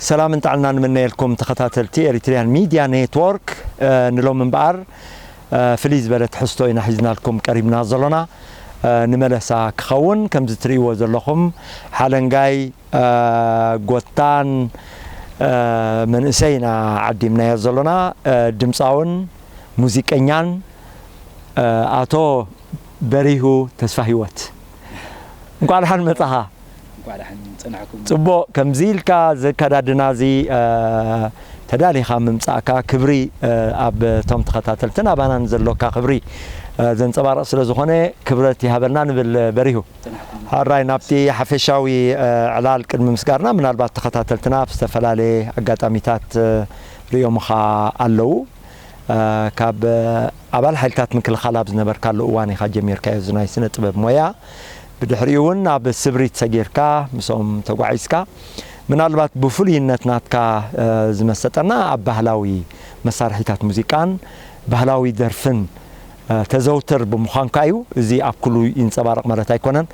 ሰላምን ጥዕናን ንምነየልኩም ተኸታተልቲ ኤሪትሪያን ሚድያ ኔትወርክ። እ፣ ንሎም እምበኣር፣ እ፣ ፍልይ ዝበለ ትሕዝቶ ኢና ሒዝናልኩም ቀሪብና ዘሎና። እ፣ ንመለሳ ክኸውን፣ ከምዚ ትርእይዎ ዘለኹም ሓለንጋይ፣ እ፣ ጎታን፣ እ፣ መንእሰይ ኢና ዓዲምናዮ ዘሎና። እ፣ ድምፃውን ሙዚቀኛን፣ እ፣ ኣቶ በሪሁ ተስፋ ህይወት። እንኳዕ ደሓን መጻኻ። እንኳዕ ደሓን ጸናሕኩም። ጽቡቕ፣ ከምዚ ኢልካ ዘከዳድና እዚ፣ እ፣ ተዳሊኻ ምምጻእካ ክብሪ፣ እ፣ ኣብ እቶም ተኸታተልትን ኣባናን ዘሎካ ክብሪ፣ እ፣ ዘንጸባርቕ ስለ ዝኾነ ክብረት ይሃበልና ንብል በሪሁ። ጸናሕኩም። ሕራይ ናብቲ ሓፈሻዊ፣ እ፣ ዕላል ቅድሚ ምስጋርና ምናልባት ተኸታተልትና ኣብ ዝተፈላለየ ኣጋጣሚታት፣ እ፣ ርእዮምኻ ኣለዉ። እ፣ ካብ፣ እ፣ ኣባል ሓይልታት ምክልኻል ኣብ ዝነበርካሉ እዋን ኢኻ ጀሚርካዮ እዚ ናይ ስነ ጥበብ ሞያ። ብድሕሪኡ እውን ኣብ ስብሪት ሰጊርካ ምስኦም ተጓዒዝካ። ምናልባት ብፍሉይነት ናትካ፣ እ፣ ዝመሰጠና ኣብ ባህላዊ መሳርሒታት ሙዚቃን ባህላዊ ደርፍን፣ እ፣ ተዘውትር ብምዃንካ እዩ። እዚ ኣብ ኩሉ ይንጸባረቕ ማለት ኣይኮነን።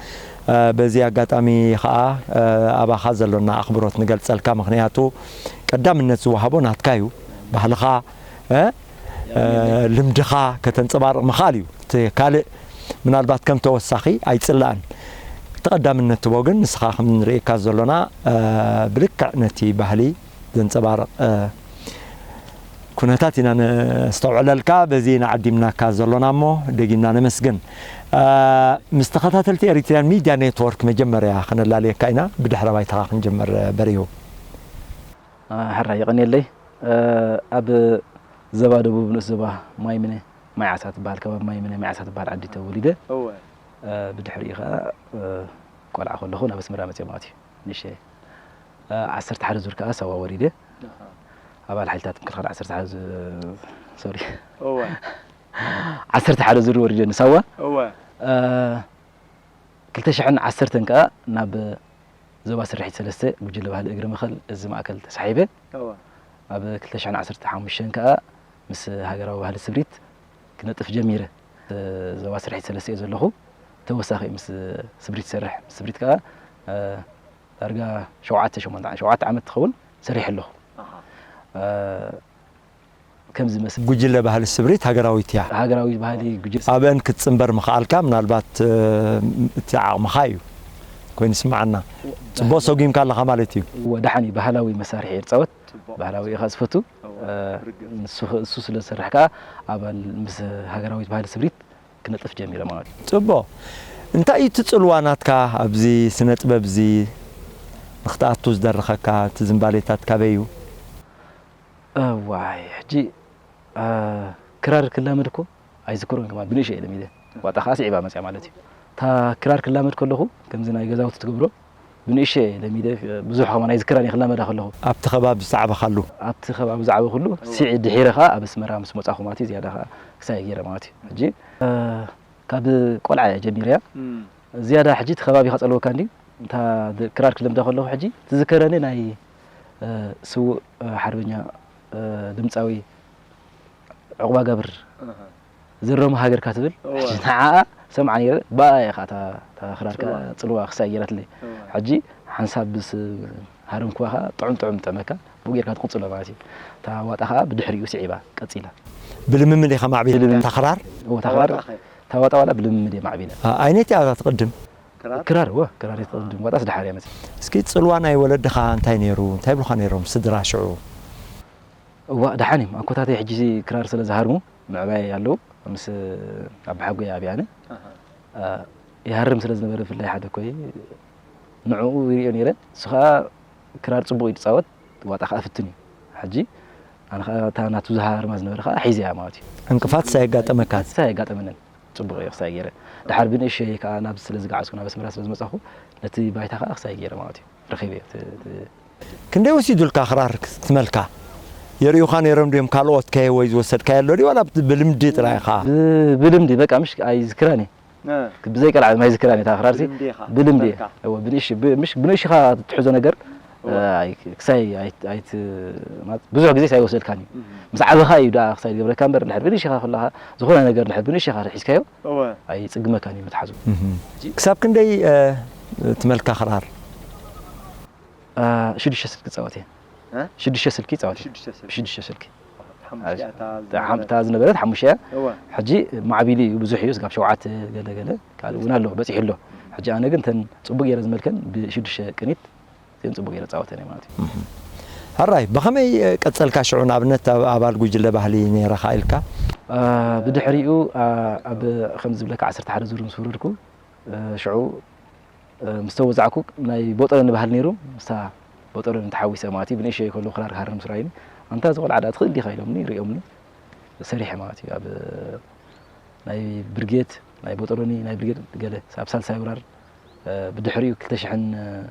እ፣ በዚ ኣጋጣሚ ኸኣ፣ እ፣ ኣባኻ ዘሎና ኣኽብሮት ንገልጸልካ። ምኽንያቱ ቀዳምነት ዝወሃቦ ናትካ እዩ። ባህልኻ፣ እ፣ እ፣ ልምድኻ ከተንጸባርቕ ምኽኣል እዩ። እቲ ካልእ ምናልባት ከም ተወሳኺ ኣይጽላእን። እቲ ቀዳምነት ትቦ ግን ንስኻ ከም ንርእየካ ዘሎና፣ እ፣ ብልክዕ ነቲ ባህሊ ዘንጸባርቕ፣ እ፣ ኩነታት ኢና ነስተውዕለልካ። በዚ ኢና ዓዲምናካ ዘሎና እሞ ደጊምና ነመስግን። እ፣ ምስ ተኸታተልቲ ኤሪትሪያን ሚድያ ኔትወርክ መጀመርያ ከነላልየካ ኢና። ብድሕረ ባይታኻ ክንጅምር፣ እ፣ በሪሁ። እ፣ ሕራይ የቐንየለይ። እ፣ ኣብ ዘባ ደቡብ ንኡስ ዘባ ማይምነ ማይዓሳ ትበሃል፣ ከባቢ ማይምነ ማይዓሳ ትበሃል ዓዲ ተወሊደ። እወ። እ፣ ብድሕሪኡ ኸኣ፣ እ፣ ቆልዓ ከለኹ ናብ ኣስመራ መጽየ ማለት እዩ። ንእሽተይ፣ እ፣ ዓሰርተ ሓደ ዙር ከኣ ሳዋ ወሪደ። ኣሃ። ኣባል ሓይልታት ምክልኻል ዓሰርተ ሓደ ዙ-፣ ሶሪ። እወ። ዓሰርተ ሓደ ዙር ወሪደ ንሳዋ። እወ። እ፣ ክልተ ሽሕን ዓሰርተን ከኣ ናብ ዞባ ስርሒት ሰለስተ ጉጅለ ባህሊ እግሪ መኸል እዚ ማእከል ተሳሒበ። እወ። ኣብ ክልተ ሽሕን ዓሰርተ ሓሙሽተን ከኣ ምስ ሃገራዊ ባህሊ ስብሪት ክነጥፍ ጀሚረ። ዞባ ስርሒት ሰለስተ እየ ዘለኹ። ተወሳኺ ምስ ስብሪት ይሰርሕ። ምስ ስብሪት ከኣ፣ እ፣ ዳርጋ ሸውዓተ፣ ሸሞንተ፣ ሸውዓተ ዓመት ትኸውን ሰሪሐ ኣለኹ። ኣሃ። እ፣ ከም ዝመስል። ጉጅለ ባህሊ ስብሪት ሃገራዊት እያ። ሃገራዊ ባህሊ ጉጅለ። ኣብአን ክትጽንበር ምኽኣልካ፣ ምናልባት፣ እ፣ እቲ ዓቕምኻ እዩ ኮይኑ ይስምዓና። ጽቡቕ ሰጒምካ ኣለኻ ማለት እዩ። እወ፣ ደሓን እዩ። ባህላዊ መሳርሒ እየ ዝጻወት። ጽቡቕ። ባህላዊ ኢኻ ዝፈቱ። እወ፣ እ፣ ርግጽ። ንሱ ኸ-፣ እሱ ስለ ዝሰርሕ ከኣ ኣባል ምስ ሃገራዊት ባህሊ ስብሪት ክነጥፍ ጀሚረ ማለት እዩ። ጽቡቕ። እንታይ እዩ እቲ ጽልዋ ናትካ ኣብዚ ስነ ጥበብ እዚ ንኽትኣቱ ዝደረኸካ፣ እቲ ዝንባሌታት ካበይ እዩ? እዋይ፣ ሕጂ፣ እ፣ ክራር ክላመድ እኮ ኣይዝክሮን ከማን፣ ብንእሽተይ እየ ለሚደ። ዋጣ ከኣ ስዒባ መጽያ ማለት እዩ። እታ ክራር ክላመድ ከለኹ፣ ከምዚ ናይ ገዛውቲ ትገብሮ፣ ብንእሽተይ እየ ለሚደ፣ ብዙሕ ከማን ኣይዝክራን እየ ክላመዳ ከለኹ። ኣብቲ ከባቢ ዝዓበኻሉ? ኣብቲ ከባቢ ዝዓበኹሉ፣ እወ። ስዒ ድሒረ ከኣ ኣብ ኣስመራ ምስ መጻኹ ማለት እዩ፣ ዝያዳ ከኣ ክሳይ ገይረ ማለት እዩ። ሕጂ፣ እ፣ ካብ ቆልዓ እየ ጀሚረያ። እም። ዝያዳ ሕጂ እቲ ከባቢ ከጸልወካ እንድዩ። እንታ ድ-፣ ክራር ክለምዳ ከለኹ ሕጂ ትዝከረኒ ናይ፣ እ፣ ስዉእ፣ እ፣ ሓርበኛ፣ እ፣ ድምጻዊ ዑቕባገብር ኣሃ። ዘረሙ ሃገርካ ትብል። እወ። ሕጂ ንዓኣ ሰምዓ ነይረ፣ ብኣኣ እየ ኸዓ እታ፣ እታ ክራር ከኣ ጽልዋ። ጽልዋ ክሳይ ገይራትለይ። እወ። ሕጂ ሓንሳብ ምስ ሃረምክዋ ኸዓ ጥዑም ጥዑም ጥዕመካ፣ ብኡ ጌርካ ትቕጽሎ ማለት እዩ። እታ ዋጣ ኸዓ ብድሕሪኡ ስዒባ ቀጺላ። ብልምምድ ኢኻ ማዕቢልካ ብልምምድ። እታ ክራር? እወ፣ እታ ክራር፣ ዋጣ ኸ? እታ ዋጣ ዋላ ብልምምድ እየ ማዕቢላ። ኣ-፣ ኣይነቲ እያ ትቕድም? ክራር? ክራር፣ እወ፣ ክራር እየ ትቕድም። ዋጣስ ደሓር እያ መጽያ። እስኪ ጽልዋ ናይ ወለድኻ እንታይ ነይሩ? እንታይ ይብሉኻ ነይሮም ስድራ ሽዑ? እዋእ፣ ደሓን እዮም። ኣኮታተይ ሕጂ ክራር ስለ ዝሃርሙ፣ ምዕባይ ኣለዉ። ምስ ኣቦሓጎይ ኣብያነ፣ ኣሃ። እ፣ ይሃርም ስለ ዝነበረ፣ ብፍላይ ሓደ ኮይ ንዕኡ ይሪኦ ነይረ። እሱ ኸኣ ክራር ጽቡቕ እዩ ዝጻወት፣ ዋጣ ኸኣ ፍትን እዩ። ሕጂ ኣነ ኸኣ እታ ናቱ ዝሃርማ ዝነበረ ኸኣ ሒዘያ ማለት እዩ። ዕንቅፋት ሳየጋጠመካ? ዕንቅፋት ሳየጋጠመንን። ጽቡቕ እየ ክሳይ ገይረ። ድሓር ብንእሸይ ከኣ ናብ ስለ ዝገዓዝኩ፣ ናብ ኣስመራ ስለ ዝመጻኹ፣ ነቲ ባይታ ከኣ ክሳይ ገይረ ማለት እዩ። ረኺበዮ እቲ፣ እቲ ክንደይ ወሲዱልካ ክራር ክትመልካ? የርእዩኻ ነይሮም ድዮም ካልኦት ከ ወይ ዝወሰድካዮ ኣሎ ድዩ ዋላ ብ-፣ ብልምዲ ጥራይ ኢኻ? ብ-፣ ብልምዲ በቃ ምሽ ኣይዝክራን እየ። እ። ብዘይ ቀልዓ ኣይዝክራን እየ እታ ክራር ሲ። ብልምዲ ኢኻ ብልምዲ እየ። ትመልካ። እወ፣ ብንእሽ-፣ ብ-፣ ምሽ-፣ ብንእሽኻ ትሕዞ ነገር፣ እወ። ኣይ-፣ ክሳይ ኣይ-፣ ኣይት-፣ ማለት ብዙሕ ግዜ ሳይወስደልካን እዩ። እህ። ምስ ዓበኻ እዩ ደኣ ክሳይ ዝገብረካ እምበር፣ እንድሕር ብንእሽኻ ከለኻ ዝኾነ ነገር እንድሕር ብንእሽኻ ሒዝካዮ እወ። ኣይጽግመካን እዩ ምትሓዙ። እህ። ክሳብ ክንደይ፣ እ፣ ትመልካ ክራር? እ፣ ሽዱሽተ ስት ክጻወት እየ። ሽዱሽተ ስልኪ ይጻወት። ሽዱሽተ ስልኪ። ብሽዱሽተ ስልኪ። ሓሙሽተ እያ እታ ዝነበረት። ሓሙሽተ እያ። እወ። ሕጂ ማዕቢሉ እዩ፣ ብዙሕ እዩ፣ ስጋብ ሸውዓተ ገለ ገለ ካልእ እውን ኣሎ፣ በጺሑ ኣሎ። ሕጂ ኣነ ግን እተን ጽቡቕ ገይረ ዝመልከን ብሽዱሽተ ቅኒት እተን ጽቡቕ ገይረ ጻወተን እየ ማለት እዩ። ሕራይ፣ ብኸመይ ቀጸልካ ሽዑ? ንኣብነት ኣብ ኣባል ጉጅለ ባህሊ ነይረኻ ኢልካ? አ፣ ብድሕሪኡ፣ አ፣ ኣብ ከም ዝብለካ ዓሰርተ ሓደ ዙር ምስ ውርድኩ፣ እ፣ ሽዑ፣ እ፣ ምስ ተወዛዕኩ ናይ ቦጠረኒ ባህሊ ነይሩ፣ ምስታ ቦጠረኒ ተሓዊሰ ማለት እዩ። ብንእሽተይ ከሎ ክራር ክሃርም ስራይኒ፣ ኣንታ እዚ ቆልዓ ደኣ ትኽእል ዲኻ ኢሎምኒ፣ ሪኦምኒ፣ ሰሪሐ ማለት እዩ። ኣብ ናይ ብርጌድ፣ ናይ ቦጠረኒ፣ ናይ ብርጌድ ገለ፣ ኣብ ሳልሳይ ወራር፣ እ፣ ብድሕሪኡ ክልተ ሽሕን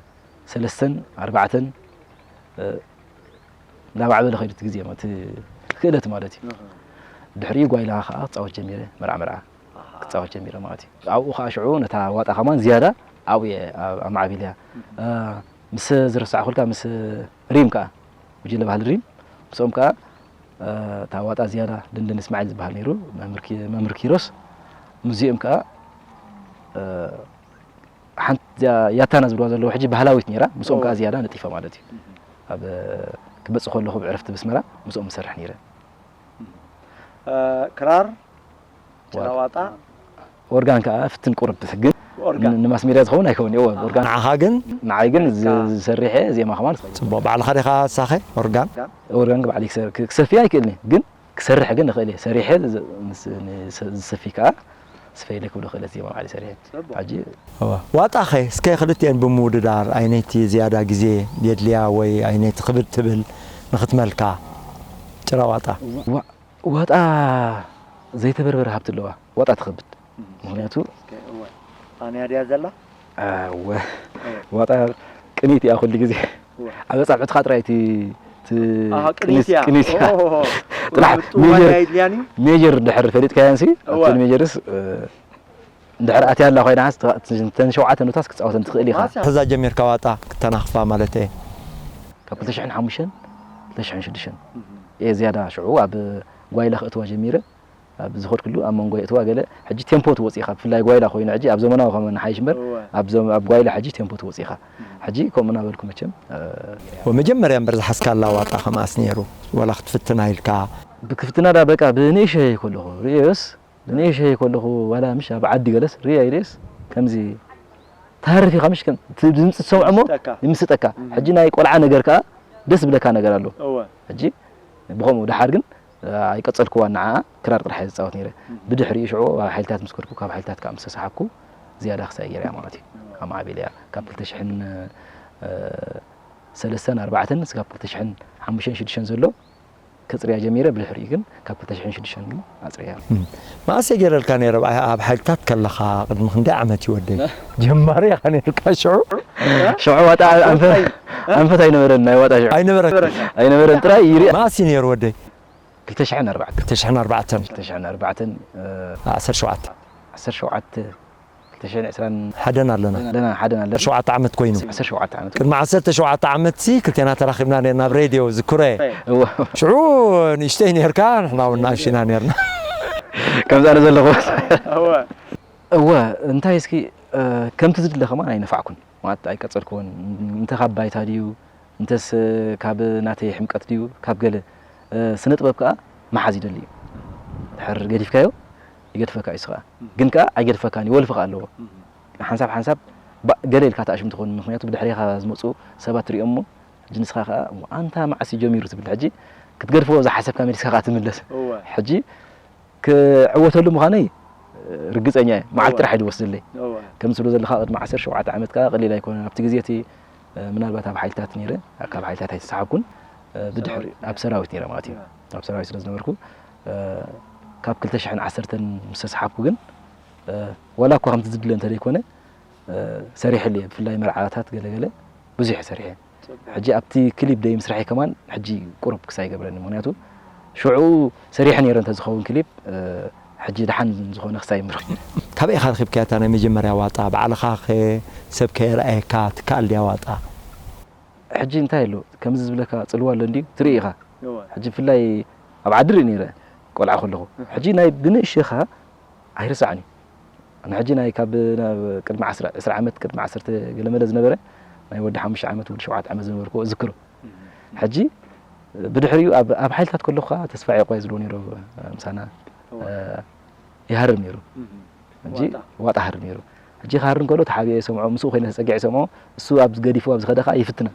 ሰለስተን ኣርባዕተን፣ እ፣ እናማዕበለ ከይዱ እቲ ግዜ፣ እቲ ክእለት ማለት እዩ። ድሕሪኡ ጓይላ ከኣ ክጻወት ጀሚረ፣ መርዓ መርዓ ክጻወት ጀሚረ ማለት እዩ። ኣብኡ ከኣ ሽዑ ነታ ዋጣ ከማን ዝያዳ ኣብኡ እየ ኣብ-፣ ኣማዕቢለያ። እ፣ ምስ ዝረሳዕኩልካ ምስ ሪም ከኣ፣ ጉጅለ ባህሊ ሪም፣ ምስኦም ከኣ፣ እ፣ እታ ዋጣ ዝያዳ ደንደን እስማዒል ዝበሃል ነይሩ፣ መምህር ኪ-፣ መምህር ኪሮስ፣ ምስዚኦም ከኣ፣ እ፣ ሓንቲ እዚኣ ያታና ዝብልዋ ዘለዉ ሕጂ ባህላዊት ነይራ፣ ምስኦም ከኣ ዝያዳ ነጢፈ ማለት እዩ። ኣብ ክመጽእ ከለኹ ብዕረፍቲ ብስመራ ምስኦም እሰርሕ ነይረ። እ፣ ክራር፣ ጭራ ዋጣ። ኦርጋን ከኣ ፍትን ቁርብ፣ ግን ኦርጋን። ን-፣ ንማስ ሜድያ ዝኸውን ኣይከውን፣ እወ፣ ኦርጋን። ንዓኻ ግን? ንዓይ ግን ዝ-፣ ዝሰርሐ ዜማ ከማን። ጽቡቕ፣ ባዕልኻ ዲኻ ሳኸ ኦርጋን? ኦርጋን ባዕለይ ክሰ-፣ ክ-፣ ክሰፍይ ኣይክእልን እየ፣ ግን ክሰርሕ ግን እኽእል እየ። ሰሪሐ ዝ-፣ ምስ-፣ ንስ-፣ ዝሰፍይ ከኣ ስፈይለይ ክብሎ ክእለት ዜማ ባዕለይ ሰሪሐ። ጽቡቕ። ሕጂ እወ። ዋጣኸ እስከ ክልቲኤን ብምውድዳር ኣይነይቲ ዝያዳ ግዜ የድልያ ወይ ኣይነይቲ ክብድ ትብል ንኽትመልካ? ጭራ ዋጣ። ዋ-፣ ዋጣ ዘይተበርበረ ሃብቲ ኣለዋ። ዋጣ ትኸብድ። ምኽንያቱ እስከ፣ እወ። ኣነያ ድያ ዘላ? እወ። እወ። ዋጣ ቅኒት እያ ኩሉ ግዜ። እወ። ኣብ ኣጻብዕትኻ ጥራይ እቲ፣ እቲ ኣሃ፣ ቅኒት ቅኒት፣ እያ። ቅኒት እያ። ኦ፣ ኦ፣ ኦ። ጥራሕ ጥዋይ ሜጀር፣ ኣይድልያን እዩ? ሜጀር ድሕር ፈሊጥካያን ሲ፣ እወ። ኣብቲ ሜጀርስ፣ እ፣ እንድሕር ኣትያ ኣላ ኮይና፣ እተን ሸውዓተ ኖታስ ክትጻወተን ትኽእል ኢኻ። ማስያ። ሕዛ ጀሚርካ ዋጣ ክተናኽፋ ማለት እየ። ካብ ክልተ ሽሕን ሓሙሽተን፣ ክልተ ሽሕን ሽዱሽተን እየ ዝያዳ ሽዑ ኣብ ጓይላ ክእትዋ ጀሚረ። ኣብ ዝኸድኩሉ ኣብ መንጎ የእትዋ ገለ፣ ሕጂ ቴምፖ ትወጽእ ኢኻ፣ ብፍላይ ጓይላ ኮይኑ፣ ሕጂ ኣብ ዘመናዊ ከመ ንሓይሽ እምበር፣ እወ። ኣብ ዘመ-፣ ኣብ ጓይላ ሕጂ ቴምፖ ትወጽእ ኢኻ። ሕጂ ከምኡ እናበልኩ መቸም፣ እ፣ ወመጀመርያ እምበር ዝሓዝካላ ዋጣ ከማኣስ ነይሩ፣ ወላ ክትፍትና ኢልካ? ብክፍትና ዳ በቃ ብንእሸይ ከለኹ ርእዮስ፣ ብንእሸይ ከለኹ ዋላ ምሽ ኣብ ዓዲ ገለስ ርእየ ኣይርእየስ፣ ከምዚ ታሪኽ ኢኻ ምሽ ከም እቲ ድምጺ ትሰምዖ እሞ ይምስጠካ። ይምስጠካ። እም። ሕጂ ናይ ቆልዓ ነገር ከኣ ደስ ዝብለካ ነገር ኣሎ። እወ። ሕጂ ብኸምኡ ደሓር ግን ኣይቀጸልክዋን ንዓኣ፣ ክራር ጥራሕ እየ ዝጻወት ነይረ። እም። ብድሕሪኡ ሽዑ ኣብ ሓይልታት ምስ ከድኩ፣ ካብ ሓይልታት ከኣ ምስ ተሰሓብኩ ዝያዳ ክሳይ ገይረያ ማለት እዩ። እወ። ኣማዕቢለያ። ካብ ክልተ ሽሕን ሰለስተን ኣርባዕተን እስካብ ክልተ ሽሕን ሓሙሽተን ሽዱሽተን ዘሎ ከጽርያ ጀሚረ፣ ብድሕሪኡ ግን ካብ ክልተ ሽሕን ሽዱሽተን ግን ኣጽርያ። እም። መኣስ እየ ገይረልካ ነይረ ኣብ፣ ኣብ ሓይልታት ከለኻ? ቅድሚ ክንደይ ዓመት እዩ ወደይ? ጀማሪ ኢኻ ነይርካ ሽዑ? ሽዑ ዋጣ ኣንፈት፣ ኣንፈት ኣይነበረን፣ ናይ ዋጣ ሽዑ። ኣይነበረን? ኣይነበረን፣ ጥራይ ይርኣ። መኣስ እዩ ነይሩ ወደይ? ክልተ ሽሕን ኣርባዕተን። ክልተ ሽሕን ኣርባዕተን። ክልተ ሽሕን ኣርባዕተን፣ እ፣ ዓሰርተ ሸውዓተ። ዓሰርተ ሸውዓተ። ክልተ ሽሕን ዕስራን ሓደን ኣለና። ኣለና፣ ሓደን ኣለና። ሸውዓተ ዓመት ኮይኑ። ዓሰርተ ሸውዓተ ዓመት። ቅድሚ ዓሰርተ ሸውዓተ ዓመት ሲ ክልቴና ተራኺብና ነርና ኣብ ሬድዮ፣ ዝክሮ እየ። እወ። ሽዑ ንእሽተይ ነርካ፣ ንሕና እውን ንእሽተይ ኢና ነርና። ከምዚ ኣነ ዘለኹ። እወ። እወ፣ እንታይ እስኪ፣ እ፣ ከምቲ ዝድለ ከማን ኣይነፋዕኩን። ማለት ኣይቀጸልክዎን። እንተ ካብ ባይታ ድዩ፣ እንተስ ካብ ናተይ ሕምቀት ድዩ፣ ካብ ገለ፣ እ፣ ስነ ጥበብ ከኣ ምሓዝ ይደሊ እዩ። ድሕር ገዲፍካዮ፣ ይገድፈካ እዩ ንሱ ከኣ። ግን ከኣ ኣይገድፈካን እዩ፣ ወልፊ ከኣ ኣለዎ። ሓንሳብ ሓንሳብ ባእ ገለ ኢልካ ትኣሽም ትኾን፣ ምኽንያቱ ብድሕሬኻ ዝመጹ ሰባት ትሪኦም እሞ፣ ሕጂ ንስኻ ከኣ፣ "እሞ ኣንታ መዓስ እዩ ጀሚሩ?" ትብል። ሕጂ ክትገድፎ ዝሓሰብካ መሊስካ ከኣ ትምለስ። እወ። ሕጂ ክዕወተሉ ምዃነይ ርግጸኛ እየ። መዓልቲ እወ። ጥራሕ እዩ ዝወስደለይ። እወ። ከም ትብሎ ዘለኻ ቅድሚ ዓሰርተ ሸውዓተ ዓመት ከኣ ቀሊል ኣይኮነን። ኣብቲ ግዜ እቲ፣ እ፣ ምናልባት ኣብ ሓይልታት ነይረ፣ ካብ ሓይልታት ኣይተሰሓብኩን። እ፣ ብድሕሪ ሰራዊት። ኣብ ሰራዊት ነይረ ማለት እዩ። እወ። ኣብ ሰራዊት ስለ ዝነበርኩ፣ እ፣ ካብ ክልተ ሽሕን ዓሰርተን ምስ ተሰሓብኩ ግን፣ እ፣ ዋላ እኳ ከምቲ ዝድለ እንተደይኮነ፣ እ፣ ሰሪሐሉ እየ። ብፍላይ መርዓታት ገለገለ ብዙሕ እየ ሰሪሐ። ጽቡቕ። ሕጂ ኣብቲ ክሊፕ ደይ ምስራሐይ ከማን ሕጂ ቁሩብ ክሳይ ይገብረኒ። ምኽንያቱ ሽዑ ሰሪሐ ነይረ እንተዝኸውን ክሊፕ፣ እ፣ ሕጂ ደሓን ዝኾነ ክሳይ ይምርኽ። ካበይ ኢኻ ረኺብካያ እታ ናይ መጀመርያ ዋጣ? ባዕልኻ ኸ ሰብ ከየርኣየካ ትከኣል ድያ ዋጣ? ሕጂ እንታይ ኣሎ? ከምዚ ዝብለካ ጽልዋ ኣሎ እንድዩ? ትርኢ ኢኻ። እወ። ሕጂ ብፍላይ ኣብ ዓዲ ርኢ ነይረ ቆልዓ ከለኹ። እህ። ሕጂ ናይ ብንእሽኻ ኣይርስዓን እዩ። ኣነ ሕጂ ናይ ካብ ናብ ቅድሚ ዓስራ፣ ዕስራ ዓመት፣ ቅድሚ ዓሰርተ ገለ መለ ዝነበረ ናይ ወዲ ሓሙሽተ ዓመት፣ ወዲ ሸውዓተ ዓመት ዝነበርኩዎ እዝክሮ። እህ። ሕጂ ብድሕሪኡ ኣብ ኣብ ሓይልታት ከለኹ ከዓ ተስፋ ዒቆ ዝብሎ ነይሩ፣ ምሳና ይሃርም ነይሩ። ሕጂ ዋጣ። ዋጣ ሃርም ነይሩ። ሕጂ ክሃርም ከሎ ተሓቢኦ ይሰምዖ፣ ምስኡ ኮይነ ተጸጊዐ ይሰምዖ። እሱ ኣብ ገዲፉ ኣብ ዝኸደ ከዓ ይፍትና።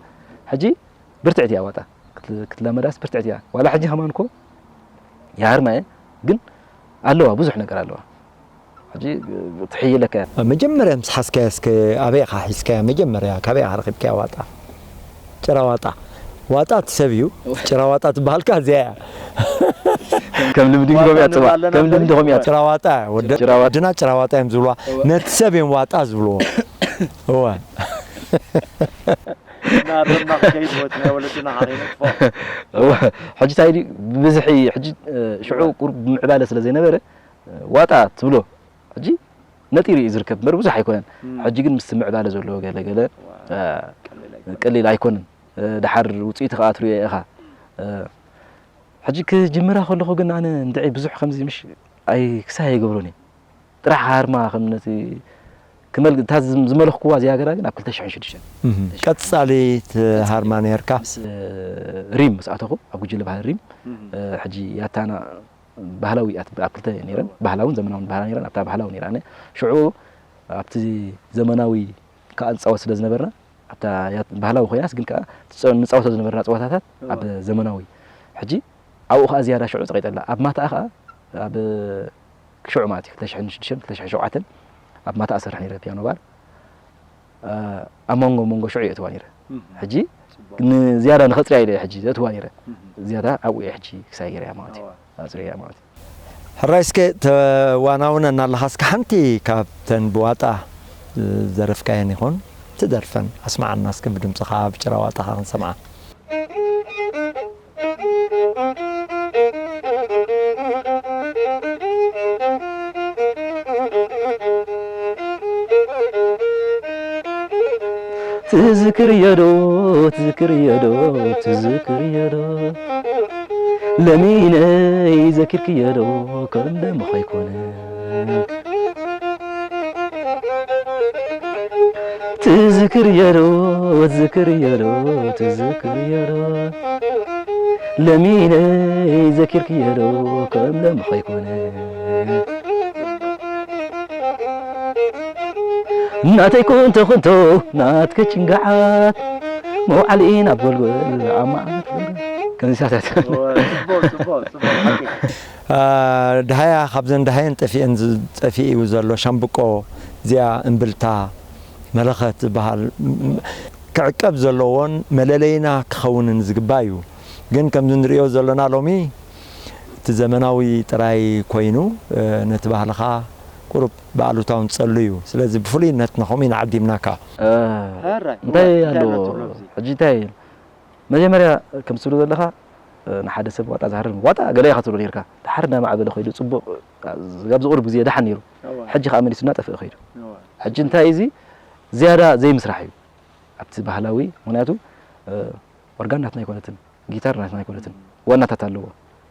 ሕጂ ብርትዕቲ እያ ዋጣ። ክት- ክትለመዳስ ብርትዕቲ እያ። ዋላ ሕጂ ከማን እኮ ይሃርማ እየ፣ ግን ኣለዋ፣ ብዙሕ ነገር ኣለዋ። ሕጂ ትሕይለካ እያ። መጀመርያ ምስ ሓዝካያ እስከ ኣበይ ኢኻ ሒዝካያ? መጀመርያ ካበይ ኢኻ ረኺብካያ ዋጣ? ጭራ ዋጣ። ዋጣ እቲ ሰብ እዩ። ጭራ ዋጣ ትበሃልካ እዚኣ እያ። ከም ልምዲ ዋጣ ንጎም እያ ንብል ጽባ ኣለና ከም ልምዲ ጎም እያ። ጭራ ዋጣ ወደ ጭራ ዋጣ። ድና ጭራ ዋጣ እዮም ዝብልዋ። እወ። ነቲ ሰብ እዮም ዋጣ ዝብልዎ። እወ። እናረምና ክከይድ ወት ናይ ወለድና ሓሪነ ክፋ። እወ። ሕጂ እንታይ ድዩ ብብዝሒ ሕጂ ሽዑ ቁሩብ ምዕባለ ስለ ዘይነበረ ዋጣ ትብሎ ሕጂ ነጢሩ እዩ ዝርከብ እምበር ብዙሕ ኣይኮነን። ሕጂ ግን ምስ ምዕባለ ዘለዎ ገለ ገለ ቀሊል ኣይኮነን። ደሓር ውፅኢቱ ከዓ ትሪኦ ኢኻ። ሕጂ ክጅምራ ከለኹ ግን ኣነ እንድዒ ብዙሕ ከምዚ ምሽ ኣይ ክሳይ ኣይገብሮን እየ። ጥራሕ ሃርማ ከም ነቲ ክመል እታ ዝም- ዝመለኽኩዋ እዚኣ ገራ ግን ኣብ ክልተ ሽሕን ሽዱሽተን ቀጻሊ ትሃርማ ነርካ? ምስ ሪም ምስ ኣተኹ ኣብ ጉጅለ ባህሊ ሪም ሕጂ ያታና ባህላዊ እያ ትበ- ኣብ ክልተ እየ ነይረን። ባህላውን ዘመናውን ባህላ ነይረን። ኣብታ ባህላዊ ነይራ ኣነ። ሽዑ ኣብቲ ዘመናዊ ከኣ ንጻወት ስለ ዝነበርና ኣብታ እያ ባህላዊ ኮይናስ ግን ከኣ ትጸ- ንጻወቶ ዝነበርና ጸወታታት ኣብ ዘመናዊ። ሕጂ ኣብኡ ከኣ ዝያዳ ሽዑ ጸቂጠላ። ኣብ ማታኣ ከኣ ኣብ ሽዑ ማለት እዩ ክልተ ሽሕን ሽዱሽተን ክልተ ሽሕን ሸውዓተን ኣብ ማታኣ ሰርሕ ነይረ ፒያኖ ባር። ኣብ መንጎ መንጎ ሽዑ የእትዋ ነይረ። ሕጂ ንዝያዳ ንኸጽርያ ኢለ ሕጂ ዘእትዋ ነይረ። ዝያዳ ኣብኡ እየ ሕጂ ክሳይ ገይረያ ማለት እዩ። ኣጽርያ ማለት እዩ። ሕራይ እስከ ተዋናውነና ኣለኻ። እስከ ሓንቲ ካብተን ብዋጣ ዝደረፍካየን ይኹን ትደርፈን ኣስማዓና እስከ ብድምፅኻ ብጭራ ዋጣኻ ክንሰምዓ። ትዝክርዮ ዶ ትዝክርዮ ዶ ትዝክርዮ ዶ ለሚነይ ዘኪርክዮ ዶ ከም ደምኻ ኣይኮነ ትዝክርዮ ዶ ትዝክርዮ ዶ ለሚነይ ዘኪርክዮ ዶ ከም ደምኻ ኣይኮነ ናተይ ኩንቶ ኩንቶ ናትከ ጭንጋዓት መውዓሊ ናብ ጎልጎል ኣብ መዓት ከምዚሳታት ድሃያ ካብዘን ድሃየን ጠፊአን ጠፊኡ ዘሎ ሻምብቆ እዚኣ እምብልታ መለኸት ዝበሃል ክዕቀብ ዘለዎን መለለይና ክኸውንን ዝግባእ እዩ። ግን ከምዚ ንሪኦ ዘለና ሎሚ እቲ ዘመናዊ ጥራይ ኮይኑ ነቲ ባህልኻ ቁሩብ ብኣሉታውን ጸሉ እዩ። ስለዚ ብፍሉይነት ንኸምኡ ኢና ዓዲምናካ። እንታይ ኣለዎ ሕጂ እንታይ መጀመርያ ከም ትብሎ ዘለኻ ንሓደ ሰብ ዋጣ ዝሃርም ዋጣ ገለ ኢኻ ትብሎ ነርካ ድሓር እናማዕበለ ከይዱ ፅቡቕ ካብ ዝቕሩብ ግዜ ደሓን ነይሩ ሕጂ ከዓ መሊሱ እናጠፍእ ከይዱ ሕጂ እንታይ እዚ ዝያዳ ዘይምስራሕ እዩ ኣብቲ ባህላዊ ምክንያቱ ኦርጋን ናትና ኣይኮነትን ጊታር ናትና ኣይኮነትን ዋናታት ኣለዎ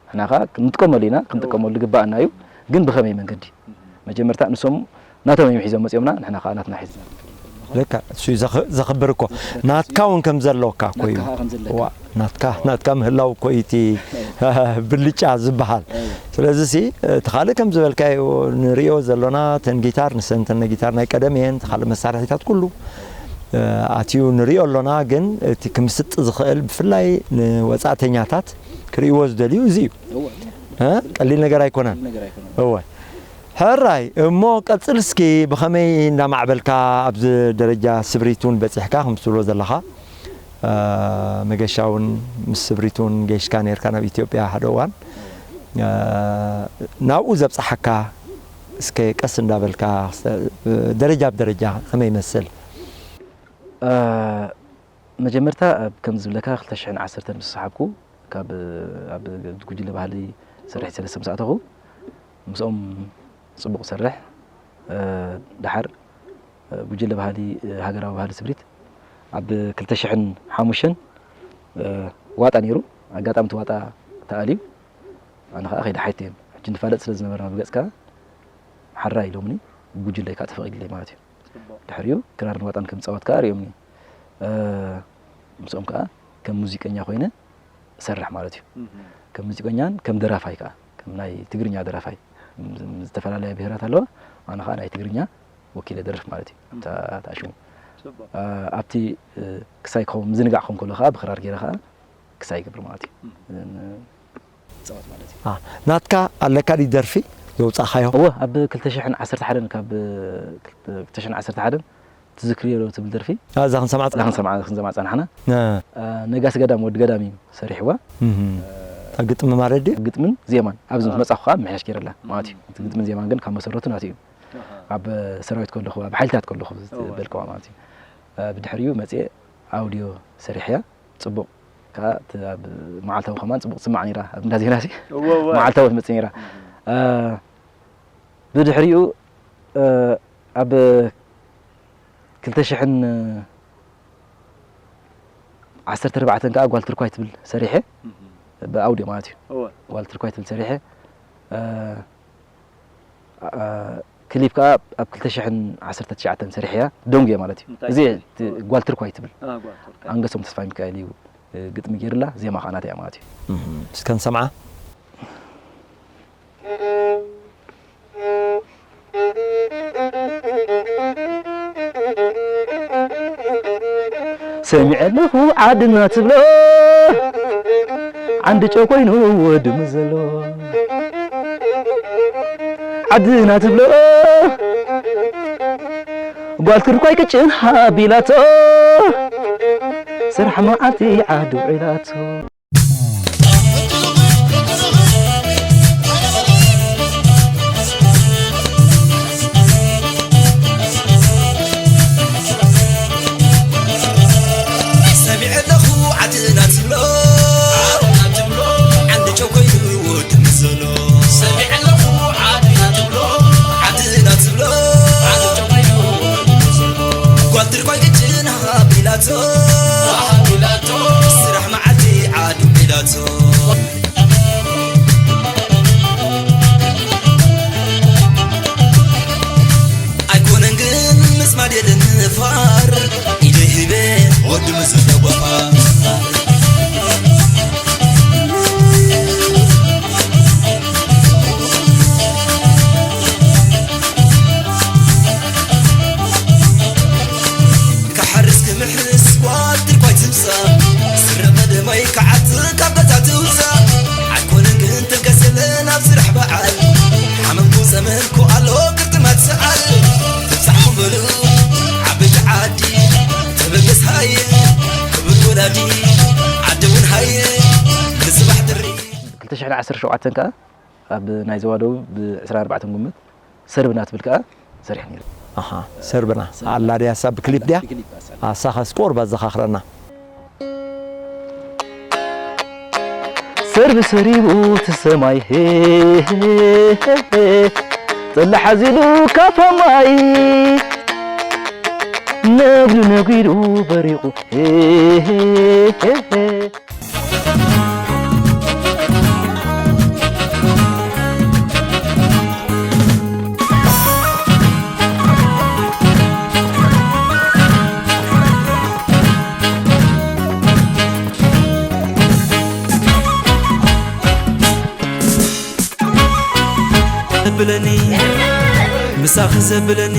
ንሕና ከዓ ክንጥቀመሉ ኢና ክንጥቀመሉ ግባኣና እዩ ግን ብኸመይ መንገዲ መጀመርታ ንሶም ናቶም እዮም ሒዞም መፅኦምና ንሕና ከዓ ናትና ሒዝና ለካ እሱ ዘኽብር እኮ ናትካ እውን ከም ዘለካ እኮ እዩ ናትካ ናትካ ምህላው እኮ እዩ እቲ ብልጫ ዝበሃል ስለዚ ሲ እቲ ካልእ ከም ዝበልካዮ ንሪኦ ዘሎና ተን ጊታር ንሰንተነ ጊታር ናይ ቀደም እየን እቲ ካልእ መሳርሒታት ኩሉ ኣትዩ ንሪኦ ኣሎና ግን እቲ ክምስጥ ዝኽእል ብፍላይ ንወፃእተኛታት ክርእይዎ ዝደልዩ እዚ እዩ ቀሊል ነገር ኣይኮነን እወ ሕራይ እሞ ቀፅል እስኪ ብኸመይ እንዳማዕበልካ ኣብዚ ደረጃ ስብሪት እውን በፂሕካ ከም ትብሎ ዘለኻ መገሻ እውን ምስ ስብሪት እውን ገይሽካ ነርካ ናብ ኢትዮጵያ ሓደ እዋን ናብኡ ዘብፅሓካ እስከ ቀስ እንዳበልካ ደረጃ ብደረጃ ከመይ ይመስል መጀመርታ ከም ዝብለካ ክልተ ሽሕን ዓሰርተን ምስ ሰሓብኩ ካብ ኣብ ጉጅለ ባህሊ ስርሒት ሰለስተ ምስ ኣተኹ ምስኦም ፅቡቕ ሰርሕ ደሓር ጉጅለ ባህሊ ሃገራዊ ባህሊ ስብሪት ኣብ ክልተ ሽሕን ሓሙሽተን ዋጣ ነይሩ ኣጋጣሚ እቲ ዋጣ ተኣልዩ ኣነ ከዓ ከይደ ሓይተ እዮም ሕጂ ንፋለጥ ስለ ዝነበርና ብገፅካ ሓራ ኢሎምኒ ጉጅለ ከዓ ተፈቒድለይ ማለት እዩ ድሕሪኡ ክራርን ዋጣን ከም ዝፃወት ከዓ ሪኦምኒ ምስኦም ከዓ ከም ሙዚቀኛ ኮይነ እሰርሕ ማለት እዩ። ከም ሙዚቀኛን ከም ደራፋይ ከኣ፣ ከም ናይ ትግርኛ ደራፋይ፣ ዝተፈላለያ ብሄራት ኣለዋ፣ ኣነ ከኣ ናይ ትግርኛ ወኪለ ደርፍ ማለት እዩ። ተኣሽሙ ኣብቲ ክሳይ ክኸውን ምዝንጋዕ ክኸውን ከሎ ከኣ ብክራር ገይረ ከኣ ክሳይ ይገብር ማለት እዩ። ፃወት ማለት እዩ። ናትካ ኣለካ ድዩ ደርፊ ዘውፃእካዮ? እወ፣ ኣብ ክልተ ሽሕን ዓሰርተ ሓደን፣ ካብ ክልተ ሽሕን ዓሰርተ ሓደን ትዝክርዮ ዶ ትብል ደርፊ እዛ ክንሰምዓ እዛ ክንሰምዓ ክንሰምዓ ጸናሕና። ነጋሲ ገዳም፣ ወዲ ገዳም እዩ ሰሪሕዋ። እታ ግጥሚ ማለት ድዩ? ግጥምን ዜማን ኣብዚ ምስ መጻኹ ከዓ ምሕያሽ ገይረላ ማለት እዩ። እቲ ግጥምን ዜማን ግን ካብ መሰረቱ ናቱ እዩ። ኣብ ሰራዊት ከለኹ፣ ኣብ ሓይልታት ከለኹ ዝበልክዋ ማለት እዩ። ብድሕሪኡ መጽኤ ኣውዲዮ ሰሪሕያ። ጽቡቕ ከኣ እቲ ኣብ መዓልታዊ ከማን ጽቡቕ ትስማዕ ነይራ፣ ኣብ እንዳ ዜና ሲ እወ፣ እወ። መዓልታዊ ትመጽእ ነይራ። እ፣ ብድሕሪኡ፣ እ፣ ኣብ ክልተ ሽሕን ዓሰርተ ኣርባዕተን ከኣ ጓል ትርኳይ ትብል ሰሪሐ፣ ብኣውዲዮ ማለት እዩ። እወ። ጓል ትርኳይ ትብል ሰሪሐ፣ እ፣ ኣ-፣ ክሊፕ ከኣ ኣብ ክልተ ሽሕን ዓሰርተ ትሽዓተን ሰሪሐያ፣ ደንጉየ ማለት እዩ። እንታይ እዚ ክሊፕ? እቲ ጓል ትርኳይ ትብል። ኣ፣ ጓል ትርኳይ። ኣንገሶም ተስፋሚካኤል እዩ፣ እ፣ ግጥሚ ገይርላ፣ ዜማ ከኣ ናተይ እያ ማለት እዩ። እህ፣ እስከ ንሰምዓ። ሰሚዐ ኣለኹ ዓድና ትብሎ፣ ዓንዲ ጨው ኮይኑ ወዲ ምስ ዘሎ። ዓድና ትብሎ፣ ጓል ትርኳይ ቅጭን ሃቢላቶ፣ ስራሕ መዓልቲ ዓዲ ውዒላቶ። ሰሚዐ ኣለኹ ዓድና ትብሎ፣ ዓዲ ጨው ኮይኑ ወዲ ምስ ዘሎ። ሰሚዐ ኣለኹ ዓድና ትብሎ፣ ዓድና ትብሎ፣ ዓዲ ጨው ኮይኑ ወዲ ምስ ዘሎ። ጓል ትርኳይ ቅጭን ሃቢላቶ፣ ሃቢላቶ፣ ስራሕ መዓልቲ ዓዲ ውዒላቶ። ኣይኮነን ግን ምስማድ የለን ንፋር፣ ኢደይ ሂበ ወዲ ምስ ዘለዎ ፋር። ክሓርስ ክምሕርስ ጓል ትርኳይ ትምጻእ፣ ስረ ቀደማይ ክዓጽ ካብ ገዛ ትውጻእ። ኣይኮነን ግን ተንከስ የለን ኣብ ስራሕ በዓል፣ ሓመምኩ ጸመምኩ ኣሎ ግጥማት ሰኣል። ትብጻሕኩም በሉ ዓበይቲ ዓዲ፣ ተበገስ ሃየ ክቡር ወላዲ፣ ዓዲ እውን ሃየ ንጽባሕ ድሪ። ክልተ ሽሕን ዓሰርተ ሸውዓተን ከኣ ኣብ ናይ ዞባ ደቡብ ብ ዕስራን ኣርባዕተን ግንቦት ሰርብና ትብል ከኣ ሰሪሐ ነይረ። ኣሃ፣ ሰርብና ኣላ ድያ እሳ ብክሊፕ ድያ? ብክሊፕ ኣሳ። ኣሳኸስ ቁሩብ ኣዘኻኽረና። ሰርቢ ሰሪቡ እቲ ሰማይ፣ ሄ፣ ሄ፣ ሄ፣ ሄ፣ ጠላሕ ኣዚሉ ካፋ ማይ፣ ነጉዱ ነጒዱ በሪቑ፣ ሄ፣ ሄ፣ ሄ፣ ሄ። ዘብለኒ፣ ምሳኺ ዘብለኒ፣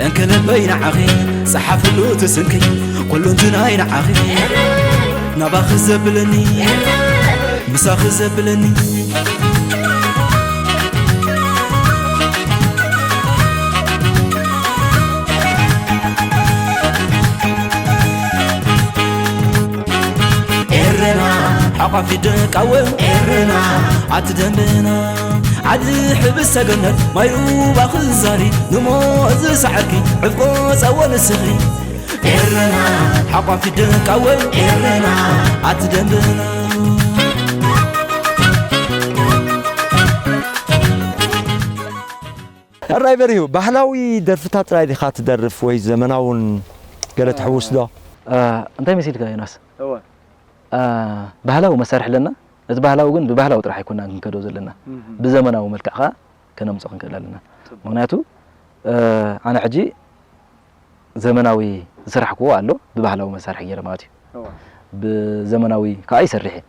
እንከለበይ ንዓኺ፣ ጸሓፍሉ እቲ ስምኪ፣ ኩሉ እንትናይ ንዓኺ፣ ናባኺ ዘብለኒ፣ ምሳኺ ዘብለኒ። ኤረና፣ ሓቋፊት ደቃወ ኤረና፣ ኣቲ ደንበና፣ ዓዲ ሕብስ ሰገነት፣ ማይ ሩባ ክዛሪ፣ ንሞት ዝሰዓርኪ፣ ዕፍቆ ጸወ ንስኺ። ኤረና፣ ሓቋፊት ደቃወ ኤረና፣ ኣቲ ደንበና። ሕራይ በሪሁ፣ ባህላዊ ደርፍታት ጥራይ ዲኻ ትደርፍ ወይ ዘመናውን ገለ ትሕውስ ዶ? እ፣ እንታይ መሲልካ ዮናስ? እወ። እ፣ ባህላዊ መሳርሒ ኣለና። እቲ ባህላዊ ግን ብባህላዊ ጥራሕ ኣይኮናን ክንከዶ ዘለና። እህ። ብዘመናዊ መልክዕ ኸኣ ከነምጾ ክንክእል ኣለና። ጽቡቕ። ምኽንያቱ፣ እ፣ ኣነ ሕጂ ዘመናዊ ዝሰራሕክዎ ኣሎ፣ ብባህላዊ መሳርሒ ገይረ ማለት እዩ። እወ። ብዘመናዊ ከዓ ይሰርሕ እየ።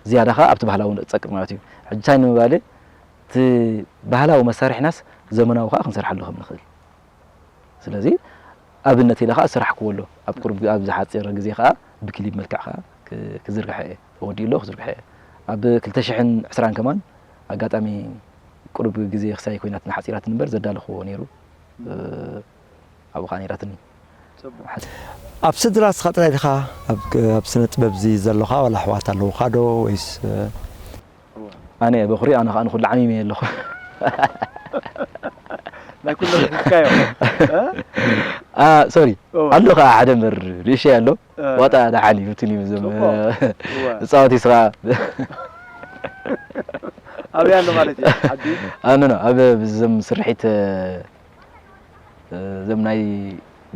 ዝያዳ ከዓ ኣብቲ ባህላዊ ንፀቅጥ ማለት እዩ። ሕጂ እንታይ ንምባል እቲ ባህላዊ መሳርሕናስ ዘመናዊ ከዓ ክንሰርሓሉ ከም ንኽእል። ስለዚ ኣብነት ኢለ ከዓ ዝሰራሕክዎ ኣሎ። ኣብ ቁሩብ ኣብ ዝሓፀረ ግዜ ከዓ ብክሊፕ መልክዕ ከዓ ክ- ክዝርግሐ እየ። ተወዲኡ ኣሎ ክዝርግሐ እየ። ኣብ ክልተ ሽሕን ዕስራን ከማን ኣጋጣሚ ቁሩብ ግዜ ክሳይ ኮይናትና ሓፂራትን እምበር ዘዳለኽዎ ነይሩ። እ፣ ኣብኡ ከዓ ነይራትኒ። ኣብ ስድራ እስኻ ጥራይ ዲኻ ኣብ ኣብ ስነ ጥበብ እዚ ዘለኻ ዋላ ኣሕዋት ኣለውኻ ዶ ወይስ ኣነ በኹሪ ኣነ ከዓ ንኩሉ ዓሚመ ኣለኹ። ናይ ኩሎም ሒዝካዮ ሶሪ ኣሎ ከዓ ሓደ መር ርእሸ ኣሎ ዋጣ ደሓን እዩ ብትን እዩ ዘም እፃወት ይስኻ ኣበይ ኣሎ ማለት እዩ ዓዲ ኣነ ነው ኣብ ብዘም ስርሒት ዘም ናይ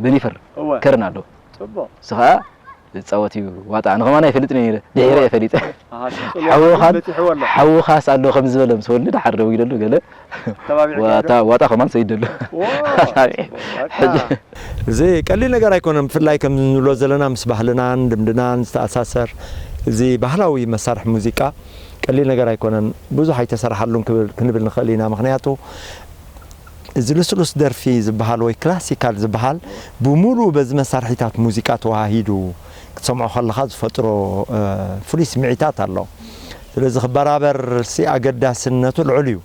በኒፈር እወ ከርን ኣሎ ፅቡቅ ስኻ ዝፃወት እዩ ዋጣ ኣነ ከማን ኣይፈልጥን እየ ነይረ ድሒረ እየ ፈሊጠ ኣሃ፣ ስልጡን ሓወኻን በፂሕዎ ኣሎ ሓወኻስ ኣሎ ከም ዝበለ ምስ ወልኒ ደሓር ደው ኢለሉ ገለ ተባቢዕካ ዋጣ ዋጣ ከማን ሰይደሉ ዎ፣ በቃ። እዚ ቀሊል ነገር ኣይኮነን። ብፍላይ ከም ንብሎ ዘለና ምስ ባህልናን ልምድናን ዝተኣሳሰር እዚ ባህላዊ መሳርሒ ሙዚቃ ቀሊል ነገር ኣይኮነን። ብዙሕ ኣይተሰርሓሉን ክብል ክንብል ንኽእል ኢና። ምኽንያቱ እዚ ልስሉስ ደርፊ ዝበሃል ወይ ክላሲካል ዝበሃል ብሙሉኡ በዚ መሳርሒታት ሙዚቃ ተዋሃሂዱ ክትሰምዖ ከለኻ ዝፈጥሮ እ፣ ፍሉይ ስምዒታት ኣሎ። ስለዚ ክበራበር ሲ ኣገዳስነቱ ልዑል እዩ።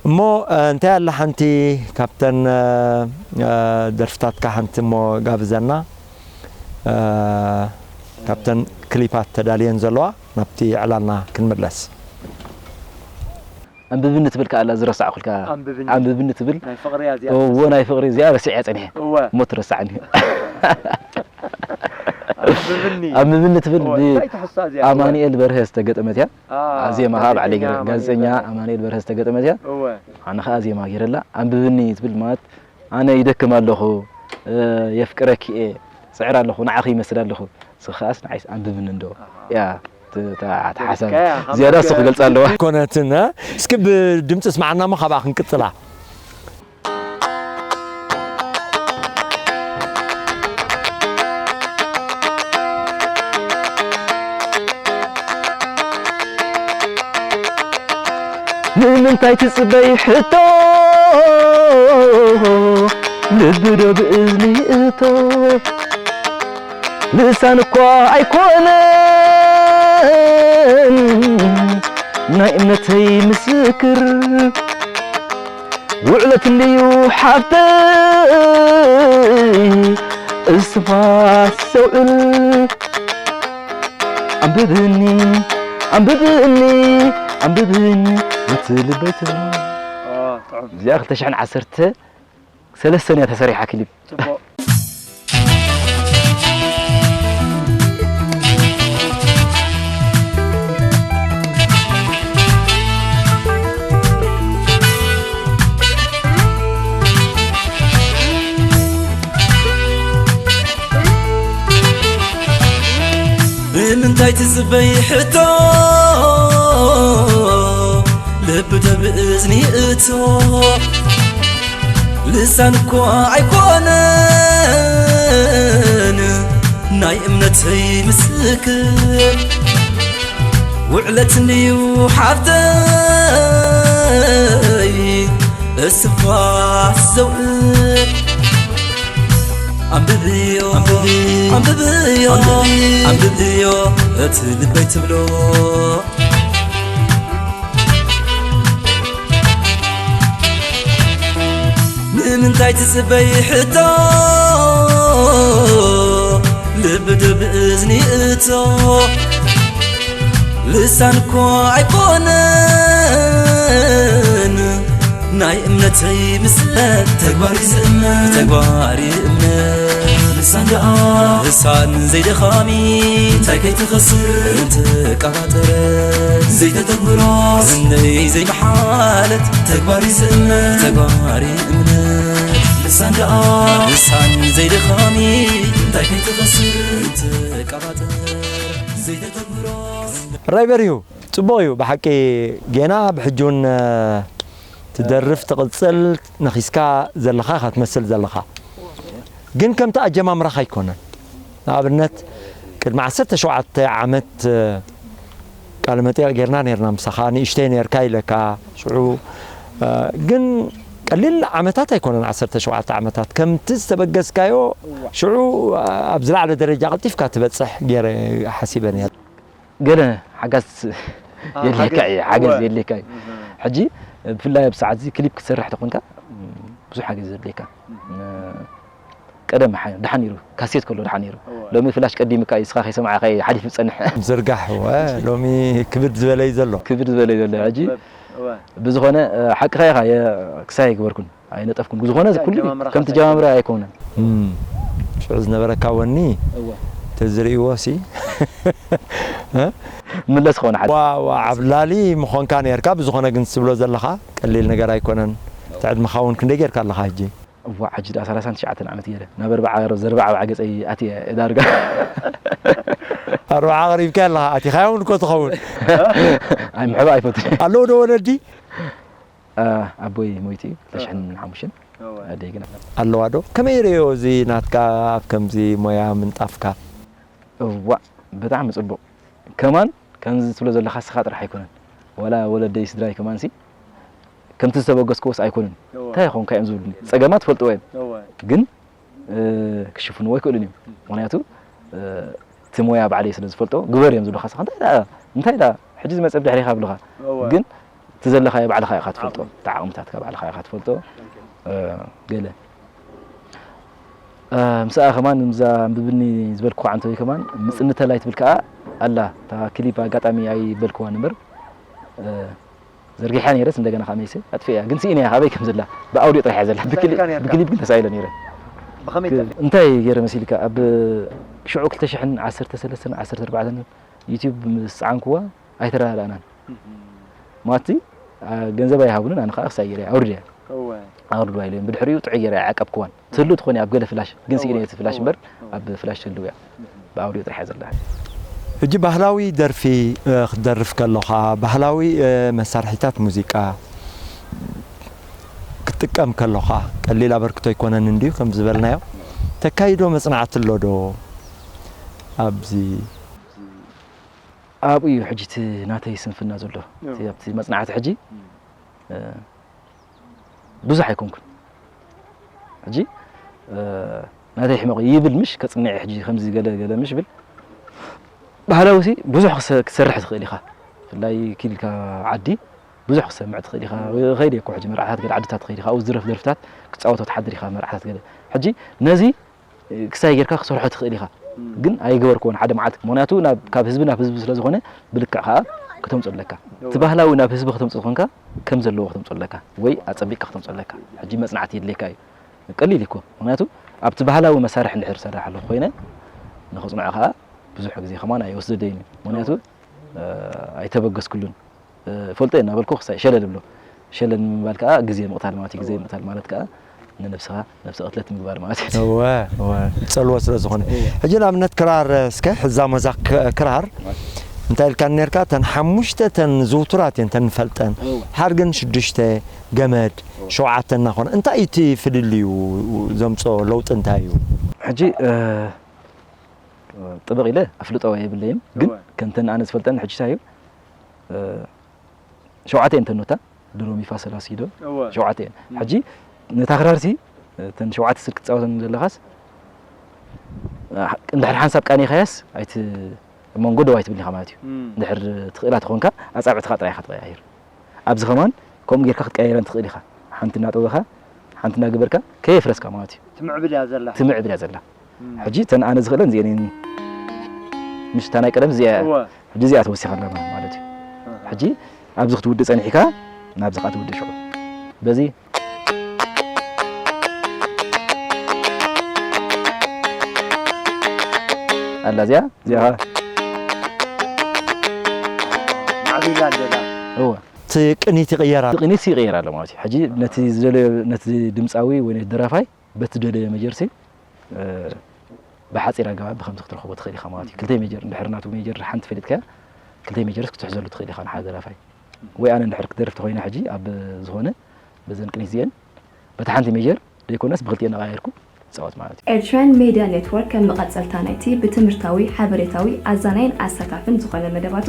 እሞ እ፣ እንታይ ኣላ ሓንቲ ካብተን እ፣ እ፣ ደርፍታትካ ሓንቲ እሞ ጋብዘና እ፣ ካብተን ክሊፓት ተዳልየን ዘለዋ ናብቲ ዕላልና ክንምለስ። ኣንብብኒ ትብል ከኣላ ዝረሳዕኩልካ ኣንብብኒ። ኣንብብኒ ትብል ናይ ፍቕሪ እያ እዚኣ እዎ ናይ ፍቕሪ እዚኣ ረሲዐ ፀኒሐ እወ እሞ ትረሳዕኒ ኣንብብኒ ኣንብብኒ ትብል እወ ብ- እንታይ ትሕሳ እዚኣ ኣማኑኤል በርሀ ዝተገጠመት እያ ኣ፣ ዜማ ከዓ ባዕለይ ጋዜጠኛ ገይረ ጋዜጠኛ ኣማኑኤል ኣማኑኤል በርሀ ዝተገጠመት እያ እወ ኣነ ከዓ ዜማ ገይረላ ኣንብብኒ ትብል ማለት ኣነ ይደክም ኣለኹ እ፣ የፍቅረኪ እየ ፅዕር ኣለኹ ንዓኺ ይመስል ኣለኹ ስኸኣስ ንዓይስ ኣንብብኒ እንዶ ያ ተሓሳብ ከያ፣ ካብ ዝያዳ እሱ ደገ- ክገልፅ ኣለዋ ኮነትን እ? እስኪ ብድምፂ ስማዓና ሞ ካብኣ ክንቅፅላ ንምንታይ ትጽበይ ሕቶ ልቢ ዶ ብእዝኒ እቶ ልሳን እኳ ኣይኮነን ናይ እምነተይ ምስክር ውዕለት እንድዩ ሓፍተይ እስትንፋስ ዘውዕል ኣንብብኒ ኣንብብኒ ኣንብብኒ እቲ ልበይ ትብሎ ጥዑም እዚኣ ክልተ ሽሕን ዓሰርተ ሰለስተን እያ ተሰሪሓ ክሊፕ ፅቡቅ ንምንታይ ትጽበይ ሕቶ ልቢ ዶ ብእዝኒ እቶ ልሳን እኳ ኣይኮነን ናይ እምነተይ ምስክር ውዕለት እንድዩ ሓፍተይ እስትንፋስ ዘውዕል ኣንብብዮ ኣንብብዮ ኣንብብዮ እቲ ልበይ ትብሎ ንምንታይ ትጽበይ ሕቶ ልቢ ዶ ብእዝኒ እቶ ልሳን እኳ ኣይኮነን ናይ እምነተይ ምስለ ተግባር ይዝእመ ተግባር ይእምነ ልሳን ደኣ ልሳን ዘይደኻሚ እንታይ ከይትኸስር እንተቀባጠረ ዘይተተግብሮ ዝነይ ዘይመሓለት ተግባር ይዝእመ ተግባር ይእምነ ልሳን ደኣ ልሳን ዘይደኻሚ እንታይ ከይትኸስር እንተቀባጠረ ዘይተተግብሮ ራይበር እዩ ጽቡቕ እዩ ብሓቂ ጌና ብሕጂ እውን ትደርፍ ትቕጽል ነኺስካ ዘለኻ ኢኻ ትመስል ዘለኻ ግን ከምቲ ኣጀማምራኻ ኣይኮነን ንኣብነት ቅድሚ ዓሰርተ ሸውዓተ ዓመት ቃለ መጠይቕ ጌርና ኔርና ምሳኻ። ንእሽተይ ኔርካ ኢለካ ሽዑ። ግን ቀሊል ዓመታት ኣይኮነን፣ ዓሰርተ ሸውዓተ ዓመታት። ከምቲ ዝተበገስካዮ ሽዑ ኣብ ዝለዓለ ደረጃ ቀልጢፍካ ትበጽሕ ገይረ ሓሲበ ኔር። ገለ ሓጋዝ የድልየካ እዩ፣ ሓገዝ የድልየካ እዩ። ሕጂ ብፍላይ ኣብ ሰዓት እዚ ክሊፕ ክትሰርሕ ተኾንካ ብዙሕ ሓገዝ ዘድልየካ። ቀደም ደሓን ነይሩ፣ ካሴት ከሎ ደሓን ነይሩ። ሎሚ ፍላሽ ቀዲምካ እዩ፣ እስኻ ከይሰማዕካይ ሓሊፉ ዝጸንሕ። ዝርጋሕ እወ፣ ሎሚ ክብድ ዝበለ እዩ ዘሎ። ክብድ ዝበለ እዩ ዘሎ። ሕጂ ብዝኾነ ሓቅኻ ኢኻ፣ ክሳይ ኣይገበርኩን። ኣይነጠፍኩን። ብዝኾነ ኩሉ ከምቲ ጀማምራ ኣይኮነን። ሽዑ ዝነበረካ ወኒ ተዝርእይዎ ሲ ምለስ ኾነ ሓደ ዋ ዓብላሊ ምኾንካ ነርካ። ብዝኾነ ግን ትብሎ ዘለኻ ቀሊል ነገር ኣይኮነን። ትዕድምኻ እውን ክንደይ ጌርካ ኣለኻ ሕጂ? እዋ ሕጂ ዳ ሰላሳን ትሽዓተን ዓመት ገይረ ናብ ኣርባዓ ዘርባዓ ኣብ ዓገፀይ ኣትየ ዳርጋ ኣርባዓ ቀሪብካ ኣለኻ። ኣቲኻዮ እውን እኮ ትኸውን። ኣይ ምሕባእ ኣይፈቱን። ኣለዉ ዶ ወለዲ? ኣቦይ ሞይቱ እዩ ክልተ ሽሕን ሓሙሽተን። ኣደይ ግን ኣለዋ ዶ? ከመይ ይርእዮ እዚ ናትካ ኣብ ከምዚ ሞያ ምንጣፍካ? እዋእ ብጣዕሚ ጽቡቕ። ከማን ከምዚ ትብሎ ዘለኻ ንስኻ ጥራሕ ኣይኮነን፣ ዋላ ወለደይ ስድራይ ከማንሲ ከምቲ ዝተበገስክዎስ ኣይኮኑን። እንታይ ይኸውን ካዮም ዝብሉኒ? ጸገማት ትፈልጥዎ እዮም ግን ክሽፍንዎ ኣይክእሉን እዮም። ምኽንያቱ እቲ ሞያ ባዕለይ ስለ ዝፈልጦ ግበር እዮም ዝብሉኻ። ንስኻ እንታይ ደኣ እንታይ ደኣ ሕጂ ዝመጸ ብድሕሪኻ ይብሉኻ። ግን እቲ ዘለኻዮ ባዕልኻ ኢኻ ትፈልጦ፣ እቲ ዓቕምታትካ ባዕልኻ ኢኻ ትፈልጦ። ገለ ምስኣ ከማን እዛ ኣንብብኒ ዝበልክዋ ዓንተወይ ከማን ምጽንተላይ ትብል ከኣ ኣላ። እታ ክሊፕ ኣጋጣሚ ኣይበልክዋን እምበር ዘርጊሐያ ነይረስ እንደገና ከኣ መሊሰ ኣጥፊኤያ። ግን ስኢነያ ካበይ ከም ዘላ ብኣውድዮ ጥራሕ እያ ዘላ። ብክሊፕ ግን ተሳኢለ ነይረ። እንታይ ገይረ መሲልካ ኣብ ሽዑ ክልተ ሽሕን ዓሰርተ ሰለስተን ዓሰርተ ኣርባዕተን ዩቲዩብ ምስ ጸዓንክዋ ኣይተረዳዳእናን። ማቲ ገንዘብ ኣይሃቡንን ኣነ ከዓ ክሳይ ገይረ ኣውርድያ ኣውርድዋ ኢለዮም። ብድሕሪኡ ጥዑይ ገይረ ኣይዓቀብክዋን። ትህሉ ትኾን ኣብ ገለ ፍላሽ ግን ስኢነ እቲ ፍላሽ እምበር ኣብ ፍላሽ ትህልው እያ። ብኣውድዮ ጥራሕ እያ ዘላ። ሕጂ ባህላዊ ደርፊ ክትደርፍ ከለኻ ባህላዊ መሳርሒታት ሙዚቃ ክትጥቀም ከለኻ ቀሊል ኣበርክቶ ኣይኮነን እንድዩ ከም ዝበልናዮ ተካይዶ መጽናዕቲ ኣሎ ዶ ኣብዚ ኣብኡ እዩ ሕጂ እቲ ናተይ ስንፍና ዘሎ። እቲ ኣብቲ መጽናዕቲ ሕጂ ብዙሕ ኣይኮንኩን። ሕጂ ናተይ ሕመቕ ይብል ምሽ ከጽንዕ ሕጂ ከምዚ ገለ ገለ ምሽ ብል ባህላዊ ሲ ብዙሕ ክትሰርሕ ትኽእል ኢኻ። ብፍላይ ኪልካ ዓዲ ብዙሕ ክትሰምዕ ትኽእል ኢኻ። ኸይደ እኮ ሕጂ መርዓታት ገለ ዓድታት ኸይድ ኢኻ ኣብኡ ዝድረፍ ደርፍታት ክትጻወቶ ትሓድር ኢኻ መርዓታት ገለ። ሕጂ ነዚ ክሳይ ጌርካ ክሰርሖ ትኽእል ኢኻ ግን ኣይገበርክዎን ሓደ መዓልቲ ምኽንያቱ ካብ ህዝቢ ናብ ህዝቢ ስለ ዝኾነ ብልክዕ ከዓ ክተምፅኦ ኣለካ እቲ ባህላዊ ናብ ህዝቢ ክተምፅእ ዝኾንካ ከም ዘለዎ ክተምፅኦ ኣለካ ወይ ኣፀቢቕካ ክተምፅኦ ኣለካ ሕጂ መፅናዕቲ የድልየካ እዩ ቀሊል እኮ ምኽንያቱ ኣብቲ ባህላዊ መሳርሒ እንድሕር ዝሰርሕ ኣለኹ ኮይነ ንኽፅንዖ ከዓ ብዙሕ ግዜ ከማን ኣይወስደደይን እዩ ምኽንያቱ ኣይተበገስክሉን ፈልጠ እናበልኩ ክሳይ ሸለል እብሎ። ሸለል ንምባል ከዓ ግዜ ምቕታል ማለት እዩ። ግዜ ምቕታል ማለት ከዓ ንነብስኻ ነብሰ ቅትለት ምግባር ማለት እዩ። እወ እወ ፀልዎ ስለ ዝኾነ። ሕጂ ንኣብነት ክራር እስከ ህዛሞዛ ክራር እንታይ ኢልካ ነርካ እተን ሓሙሽተ እተን ዝውቱራት እየን እተን ንፈልጠን ድሓር ግን ሽዱሽተ ገመድ ሸውዓተ እናኾነ እንታይ እዩ እቲ ፍልልዩ ዘምፅኦ ለውጢ እንታይ እዩ? ሕጂ ጥብቕ ኢለ ኣፍልጦ የብለይን ግን ከምተን ኣነ ዝፈልጠን ሕጂ እንታይ እዩ ሸውዓተ እየን ተኖታ ድሮ ሚፋ ሰላሲ ዶ ሸውዓተ እየን ሕጂ ነታ ክራርሲ እተን ሸውዓተ ስልክ ትፃወተን ዘለኻስ እንድሕር ሓንሳብ ቃኒኻያስ ኣይቲ መንጎ ደው ኣይትብል ኢኻ ማለት እዩ እንድሕር ትኽእላ ተኾንካ ኣፃብዕትኻ ጥራይ ኢኻ ትቀያይር ኣብዚ ከማን ከምኡ ጌርካ ክትቀያይረን ትኽእል ኢኻ ሓንቲ እናጠበኻ ሓንቲ እናገበርካ ከየፍረስካ ማለት እዩ ትምዕብል እያ ዘላ ትምዕብል እያ ዘላ ሕጂ እተን ኣነ ዝኽእለን እዚአን እየን ምሽ እታ ናይ ቀደም እዚኣ እያ ሕጂ እዚኣ ተወሲኻ ኣላ ማለት እዩ ሕጂ ኣብዚ ክትውድእ ጸኒሕካ ናብዚ ከዓ ትውድእ ሽዑ በዚ ኣላ እዚኣ እዚኣ እወ እቲ ቅኒት ይቕየር ኣሎ ቅኒት ይቕየር ኣሎ ማለት እዩ ሕጂ ነቲ ዝደለዮ ነቲ ድምፃዊ ወይ ነቲ ደራፋይ በቲ ዝደለዮ መጀርሲ ብሓፂር ኣገባብ ብከምዚ ክትረኽቦ ትኽእል ኢኻ ማለት እዩ ክልተ ሜጀር እንድሕር ናቱ ሜጀር ሓንቲ ፈሊጥካያ ክልተ ሜጀርስ ክትሕዘሉ ትኽእል ኢኻ ንሓደ ደራፋይ ወይ ኣነ እንድሕር ክደርፍ ተኮይነ ሕጂ ኣብ ዝኾነ በዘን ቅኒት እዚአን በቲ ሓንቲ ሜጀር ዘይኮነስ ብክልቲኤን ኣቀያየርኩ ዝጻወት ማለት እዩ። ኤርትራን ሜድያ ኔትወርክ ከም መቐጸልታ ናይቲ ብትምህርታዊ፣ ሓበሬታዊ፣ ኣዛናይን ኣሳታፍን ዝኾነ መደባቱ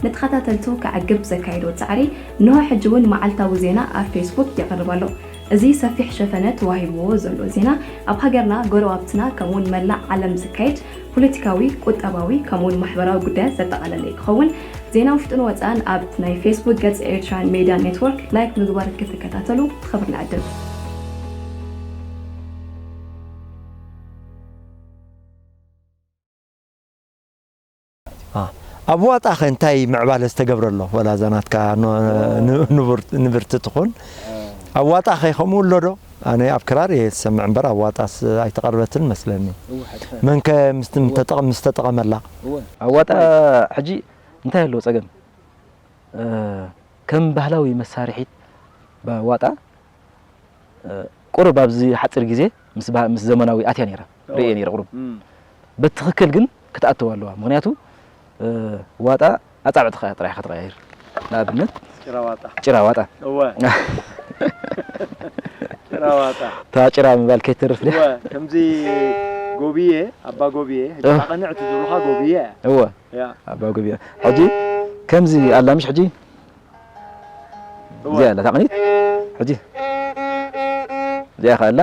ንተኸታተልቱ ከዕግብ ዘካየዶ ጻዕሪ ንሆ ሕጂ እውን መዓልታዊ ዜና ኣብ ፌስቡክ የቕርብ ኣሎ። እዚ ሰፊሕ ሸፈነ ተዋሂብዎ ዘሎ ዜና ኣብ ሃገርና፣ ጎረባብትና ከምኡውን መላእ ዓለም ዝካየድ ፖለቲካዊ፣ ቁጠባዊ ከምኡውን ማሕበራዊ ጉዳያት ዘጠቓለለ ክኸውን ዜና ውሽጥን ወፃእን ኣብ ናይ ፌስቡክ ገጽ ኤርትራን ሜድያ ኔትወርክ ላይክ ምግባር ክትከታተሉ ክብር ንዕድም። ኣብ ዋጣኸ እንታይ ምዕባለ ዝተገብረ ኣሎ? ወላ እዛ ናትካ ንብርቲ ትኹን ኣብ ዋጣኸ ከምኡ ኣሎ ዶ? ኣነ ኣብ ክራር እየ ዝሰምዕ እምበር ኣብ ዋጣስ ኣይተቐርበትን መስለኒ። መንከ ምስ ተጠቐመላ? ኣብ ዋጣ ሕጂ እንታይ ኣለዎ ጸገም? ከም ባህላዊ መሳርሒት ዋጣ ቁሩብ ኣብዚ ሓፂር ግዜ ምስ ዘመናዊ ኣትያ ነይራ ርእየ ነይረ ቁሩብ በትኽክል ግን ክትኣተው ኣለዋ። ምክንያቱ ዋጣ ኣፃብዕትኻ ጥራይ ኢኻ ትቐያይር። ንኣብነት ጭራ ዋጣ ጭራ ዋጣ እታ ጭራ ምባል ከይትርፍ ድያ? ከምዚ ጎብየ ኣባ ጎብየ ሕጂ ጣቕንዕ እቲ ዝብሉኻ ጎብየ እያ እወ ያ ኣባ ጎብየ ሕጂ ከምዚ ኣላ ምሽ ሕጂ እዚኣ ኣላ ታቕኒት ሕጂ እዚኣ ከኣላ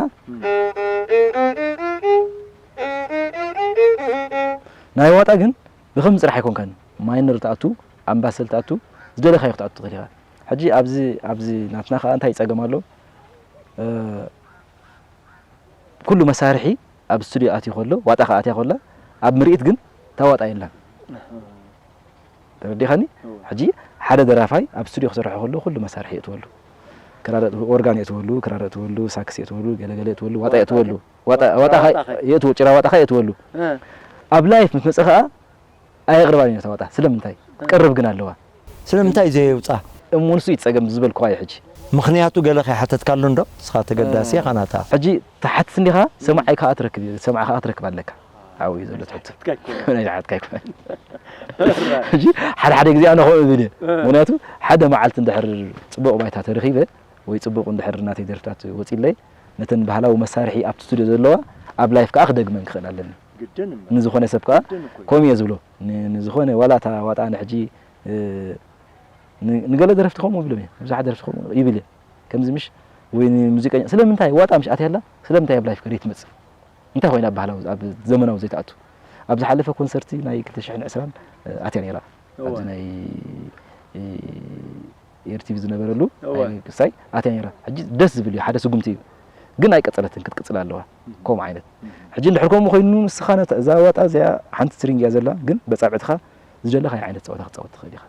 ናይ ዋጣ ግን ብኸም ፅራሕ ኣይኮንካን ማይነር ትኣቱ ኣምባሰል ትኣቱ ዝደለኻዮ ክትኣቱ ትኽእል ኢኻ ሕጂ ኣብዚ ኣብዚ ናትና ከዓ እንታይ ፀገም ኣሎ ኩሉ መሳርሒ ኣብ ስቱዲዮ ኣትዩ ከሎ ዋጣ ከዓ ኣትያ ከሎ ኣብ ምርኢት ግን ታዋጣ የላን ተረዲኻኒ ሕጂ ሓደ ደራፋይ ኣብ ስቱዲዮ ክሰርሖ ከሎ ኩሉ መሳርሒ የእትወሉ ክራር ኦርጋን የእትወሉ ክራር የእትወሉ ሳክስ የእትወሉ ገለገለ የእትወሉ ዋጣ የእትወሉ ዋጣ የእትወ ጭራ ዋጣ ከዓ የእትወሉ ኣብ ላይፍ ምስ መፀ ከዓ ኣየቕርባን እየን ተዋጣ ስለምንታይ ትቀርብ ግን ኣለዋ ስለምንታይ ዘየውፃ እሞ ንሱ እዩ ጸገም ዝበልኩዋ እዩ ሕጂ ምኽንያቱ ገለ ከይሓተትካሉ እንዶ እስኻ ተገዳሲ ኢኻ ናታ ሕጂ ትሓትት እንዲኻ ሰማዓይ ከዓ ትረክብ እዩ ሰማዕ ከዓ ትረክብ ኣለካ ኣብኡ እዩ ዘሎ ትሕቱ ናይ ዝሓትካ ይኮነ ሕጂ ሓደ ሓደ ግዜ ኣነ ከምኡ እብል እየ ምክንያቱ ሓደ መዓልቲ እንድሕር ፅቡቕ ባይታ ተረኺበ ወይ ፅቡቕ እንድሕር ናተይ ደርፍታት ወፂለይ ነተን ባህላዊ መሳርሒ ኣብቲ ስቱድዮ ዘለዋ ኣብ ላይፍ ከዓ ክደግመን ክኽእል ኣለኒ ግድን እምበር። ንዝኾነ ሰብ ከዓ ግድን እኮ እዩ። ከምኡ እየ ዝብሎ ን- ንዝኾነ ዋላ እታ ዋጣ ንሕጂ እ፣ ን- ንገለ ደረፍቲ ከምኡ ይብሎም እዮም ብዙሓት ደረፍቲ ከምኡ ይብል እየ ከምዚ ምሽ ወይ ንሙዚቀኛ ስለምንታይ ዋጣ ምሽ ኣትያላ ስለምንታይ ኣብ ላይፍ ከደይ ትመፅእ እንታይ ኮይና ኣብ ባህላዊ ኣብ ዘመናዊ ዘይትኣቱ ኣብ ዝሓለፈ ኮንሰርት ናይ ክልተ ሽሕን ዕስራን ኣትያ ነይራ እወ። ኣብዚ ናይ እ፣ ኤርቲቪ ዝነበረሉ እወ። ናይ ክሳይ ኣትያ ነይራ ሕጂ ደስ ዝብል እዩ ሓደ ስጉምቲ እዩ ግን ኣይቀፀለትን ክትቅፅል ኣለዋ ከምኡ ዓይነት ሕጂ እንድሕር ከምኡ ኮይኑ ንስኻ ነታ- እዛ ዋጣ እዚኣ ሓንቲ ስትሪንግ እያ ዘላ ግን በፃብዕትኻ ዝደለኻዮ ዓይነት ፀወታ ክትፃወት ትኽእል ኢኻ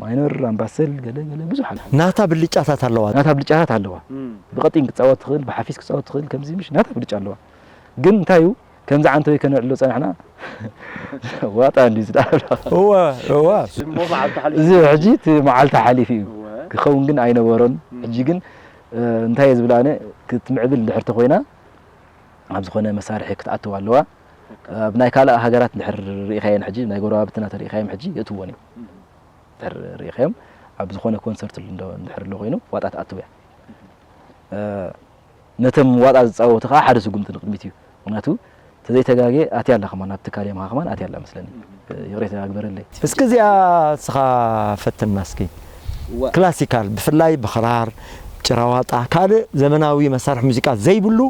ማይነር ኣምባሰል ገለ ገለ ብዙሕ ኣለ ናታ ብልጫታት ኣለዋ ናታ ብልጫታት ኣለዋ ብቐጢን ክትፃወት ትኽእል ብሓፊስ ክትፃወት ትኽእል ከምዚ ምሽ ናታ ብልጫ ኣለዋ ግን እንታይ እዩ ከምዚ ዓንተወይ ከነዕሎ ፀናሕና ዋጣ እንዲ ዝዳብላ እወ እወ እዚ ሕጂ እቲ መዓልቲ ሓሊፉ እዩ ክኸውን ግን ኣይነበሮን ሕጂ ግን እንታይ እየ ዝብል ኣነ ክትምዕብል እንድሕር ተኮይና ኣብ ዝኾነ መሳርሒ ክትኣትዋ ኣለዋ ኣብ ናይ ካልእ ሃገራት እንድሕር ርኢኻየን ሕጂ ናይ ጎረባብትና ተርኢኻዮም ሕጂ የእትዎን እዮም እንድሕር ርኢኻዮም ኣብ ዝኾነ ኮንሰርት እንድሕር ኣሎ ኮይኑ ዋጣ ትኣትው እያ ነቶም ዋጣ ዝፃወቱ ከዓ ሓደ ስጉምቲ ንቅድሚት እዩ ምክንያቱ ተዘይተጋግየ ኣትያ ኣላ ከማን ኣብ ትካል የምሃ ከማን ኣትያ ኣላ መስለኒ ይቕሬታ ግበረለይ እስኪ እዚኣ እስኻ ፈትና እስኪ ክላሲካል ብፍላይ ብኽራር ጭራዋጣ ካልእ ዘመናዊ መሳርሒ ሙዚቃ ዘይብሉ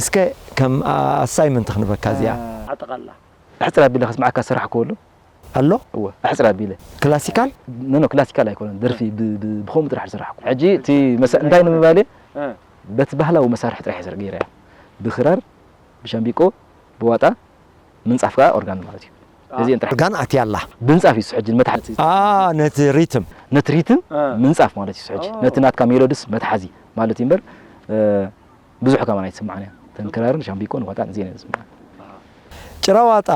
እስከ ከም ኣሳይመንት ክንበካ እዚኣ ኣጠቓላ ኣሕፅር ኣቢለ ከስምዓካ ዝሰራሕክዎ ኣሎ ኣሎ እወ ኣሕፅር ኣቢለ ክላሲካል ኖ ኖ ክላሲካል ኣይኮነን ደርፊ ብ- ብ- ብኸምኡ ጥራሕ ዝሰራሕኩ ሕጂ እቲ መሳ- እንታይ ንምባል እየ በቲ ባህላዊ መሳርሒ ጥራሕ እየ ገይረ ብክራር ብሻምቢቆ ብዋጣ ምንፃፍ ከዓ ኦርጋን ማለት እዩ እዚአን ጥራሕ ኦርጋን ኣትያላ ብምንፃፍ እዩ ሕጂ መትሓዚ ኣ ነቲ ሪትም ነቲ ሪትም ምንፃፍ ማለት እዩ ሕጂ ነቲ ናትካ ሜሎድስ መትሓዚ ማለት እዩ እምበር ብዙሕ ከማን ኣይትስምዓን እያ ተን ክራርን ሻምቢቆን ዋጣን እዚአን እየ ዝስምዓን ጭራዋጣ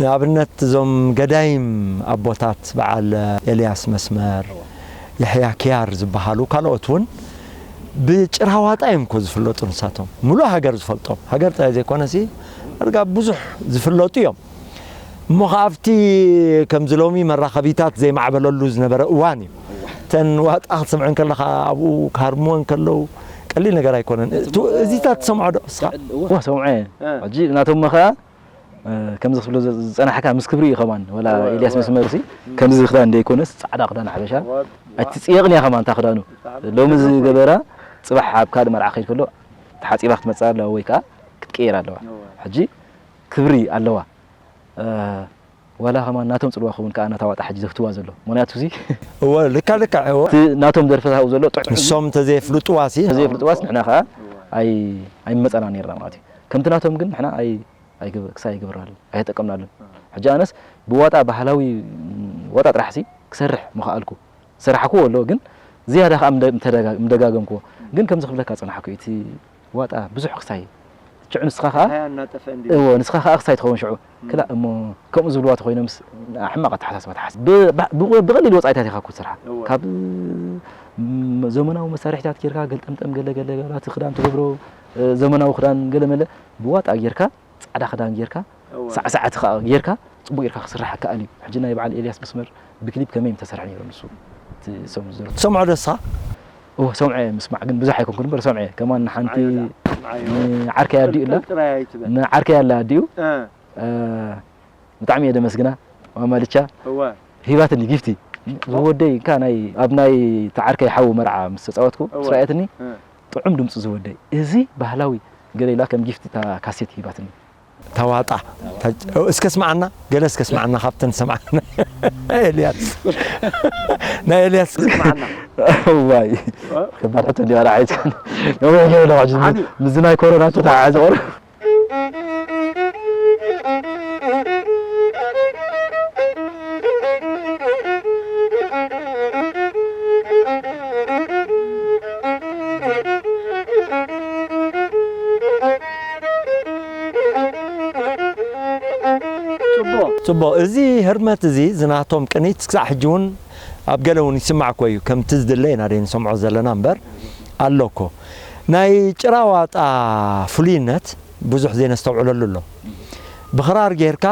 ንኣብነት እዞም ገዳይም ኣቦታት በዓል ኤልያስ መስመር የሕያ ኪያር ዝበሃሉ ካልኦት እውን ብጭራዋጣ እዮም እኮ ዝፍለጡ ንሳቶም ሙሉእ ሃገር ዝፈልጦም ሃገር ጥራይ ዘይኮነሲ ዳርጋ ብዙሕ ዝፍለጡ እዮም እሞ ከኣብቲ ከምዚ ሎሚ መራኸቢታት ዘይማዕበለሉ ዝነበረ እዋን እዩ ተን ዋጣ ክትሰምዐን ከለኻ ኣብኡ ክሃርምወን ከለዉ ቀሊል ነገር ኣይኮነን። እቲ እዚታት ትሰምዖ ዶ እስኻ? እዋ ሰምዐ። ሕጂ ናቶም ከኣ ከምዚ ክብሎ ዝጸናሕካ ምስ ክብሪ እዩ ከማን ወላ ኤልያስ መስመርሲ ከምዚ ክዳን ደይኮነስ ጻዕዳ ክዳን ሓበሻ ኣይትጽየቕን እያ ከማን እታ ክዳኑ ሎሚ ዝገበራ ጽባሕ ኣብ ካልእ መርዓ ከይድ ከሎ ተሓጺባ ክትመጽእ ኣለዋ ወይ ከኣ ክትቀየር ኣለዋ። ሕጂ ክብሪ ኣለዋ። ዋላ ከማን ናቶም ጽልዋ ክኸውን ከኣ ነታ ዋጣ ሕጂ ዘፍትዋ ዘሎ ምክንያቱ እዚ እወ ልካ ልካ እወ እቲ ናቶም ደርፍታት ኣብኡ ዘሎ ጥዑም ንሶም እንተዘየፍልጥዋ ሲ ተዘየፍልጥዋስ ንሕና ከኣ ኣይ ኣይመጸና ነርና ማለት እዩ ከምቲ ናቶም ግን ንሕና ኣይ ኣይግብ ክሳይ ይግብራሉ ኣይተጠቀምናሉን ሕጂ ኣነስ ብዋጣ ባህላዊ ዋጣ ጥራሕ ሲ ክሰርሕ ምኸኣልኩ ዝሰራሕክዎ ኣሎ ግን ዝያዳ ከኣ ምደጋገምክዎ ግን ከምዚ ክብለካ ጸናሕኩ እቲ ዋጣ ብዙሕ ክሳይ ሽዑ ንስኻ ከኣ እዎ ንስኻ ከኣ ክሳይ ትኸውን ሽዑ ክላእ እሞ ከምኡ ዝብልዋ ተኾይኖምስ ሕማቕ ኣተሓሳስባ ትሓስብ ብቐሊል ወፃኢታት ኢኻ ክትሰርሓ ካብ ዘመናዊ መሳርሒታት ጌርካ ገልጠምጠም ገለ ገለ እቲ ክዳን ትገብሮ ዘመናዊ ክዳን ገለ መለ ብዋጣ ጌርካ ጻዕዳ ክዳን ጌርካ ሳዕሳዕቲ ከኣ ጌርካ ጽቡቅ ጌርካ ክስራሕ ከኣል እዩ ሕጂ ናይ በዓል ኤልያስ መስመር ብክሊፕ ከመይ ተሰርሐ ነይሩ ንሱ ሰምዑ ደስኻ እወ ሰምዐ ምስማዕ ግን ብዙሕ ኣይኮንኩን እምበር ሰምዐ ከማን ንሓንቲ ንዓርከይ ኣዲኡ እላ ንዓርከይ ኣላ ኣዲኡ ብጣዕሚ እየ ደመስግና ማማ ልቻ ሂባትኒ ጊፍቲ ዝወደይ እንካ ናይ ኣብ ናይ ተዓርከይ ሓው መርዓ ምስ ተፃወትኩ ምስ ረኣየትኒ ጥዑም ድምፂ ዝወደይ እዚ ባህላዊ ገለ ኢላ ከም ጊፍቲ እታ ካሴት ሂባትኒ ተዋጣ እስከ ስምዓና ገለ እስከ ስምዓና ካብተን ሰምዓና ኤልያስ ናይ ኤልያስ ስምዓና ዋይ ከባድ ሕቶ እንዲያ ራዓይት ነዊሕ ገለ ሕጂ ምስዚ ናይ ኮሮና ተተሓሓዘ ቆር ጽቡቕ እዚ ህርመት እዚ ዝናቶም ቅኒት ክሳዕ ሕጂ እውን ኣብ ገለ እውን ይስማዕ እኮ እዩ ከምቲ ዝድለ ኢና ደይ ንሰምዖ ዘለና እምበር ኣሎ እኮ ናይ ጭራዋጣ ፍሉይነት ብዙሕ ዘይነስተውዕለሉ ኣሎ ብኽራር ጌርካ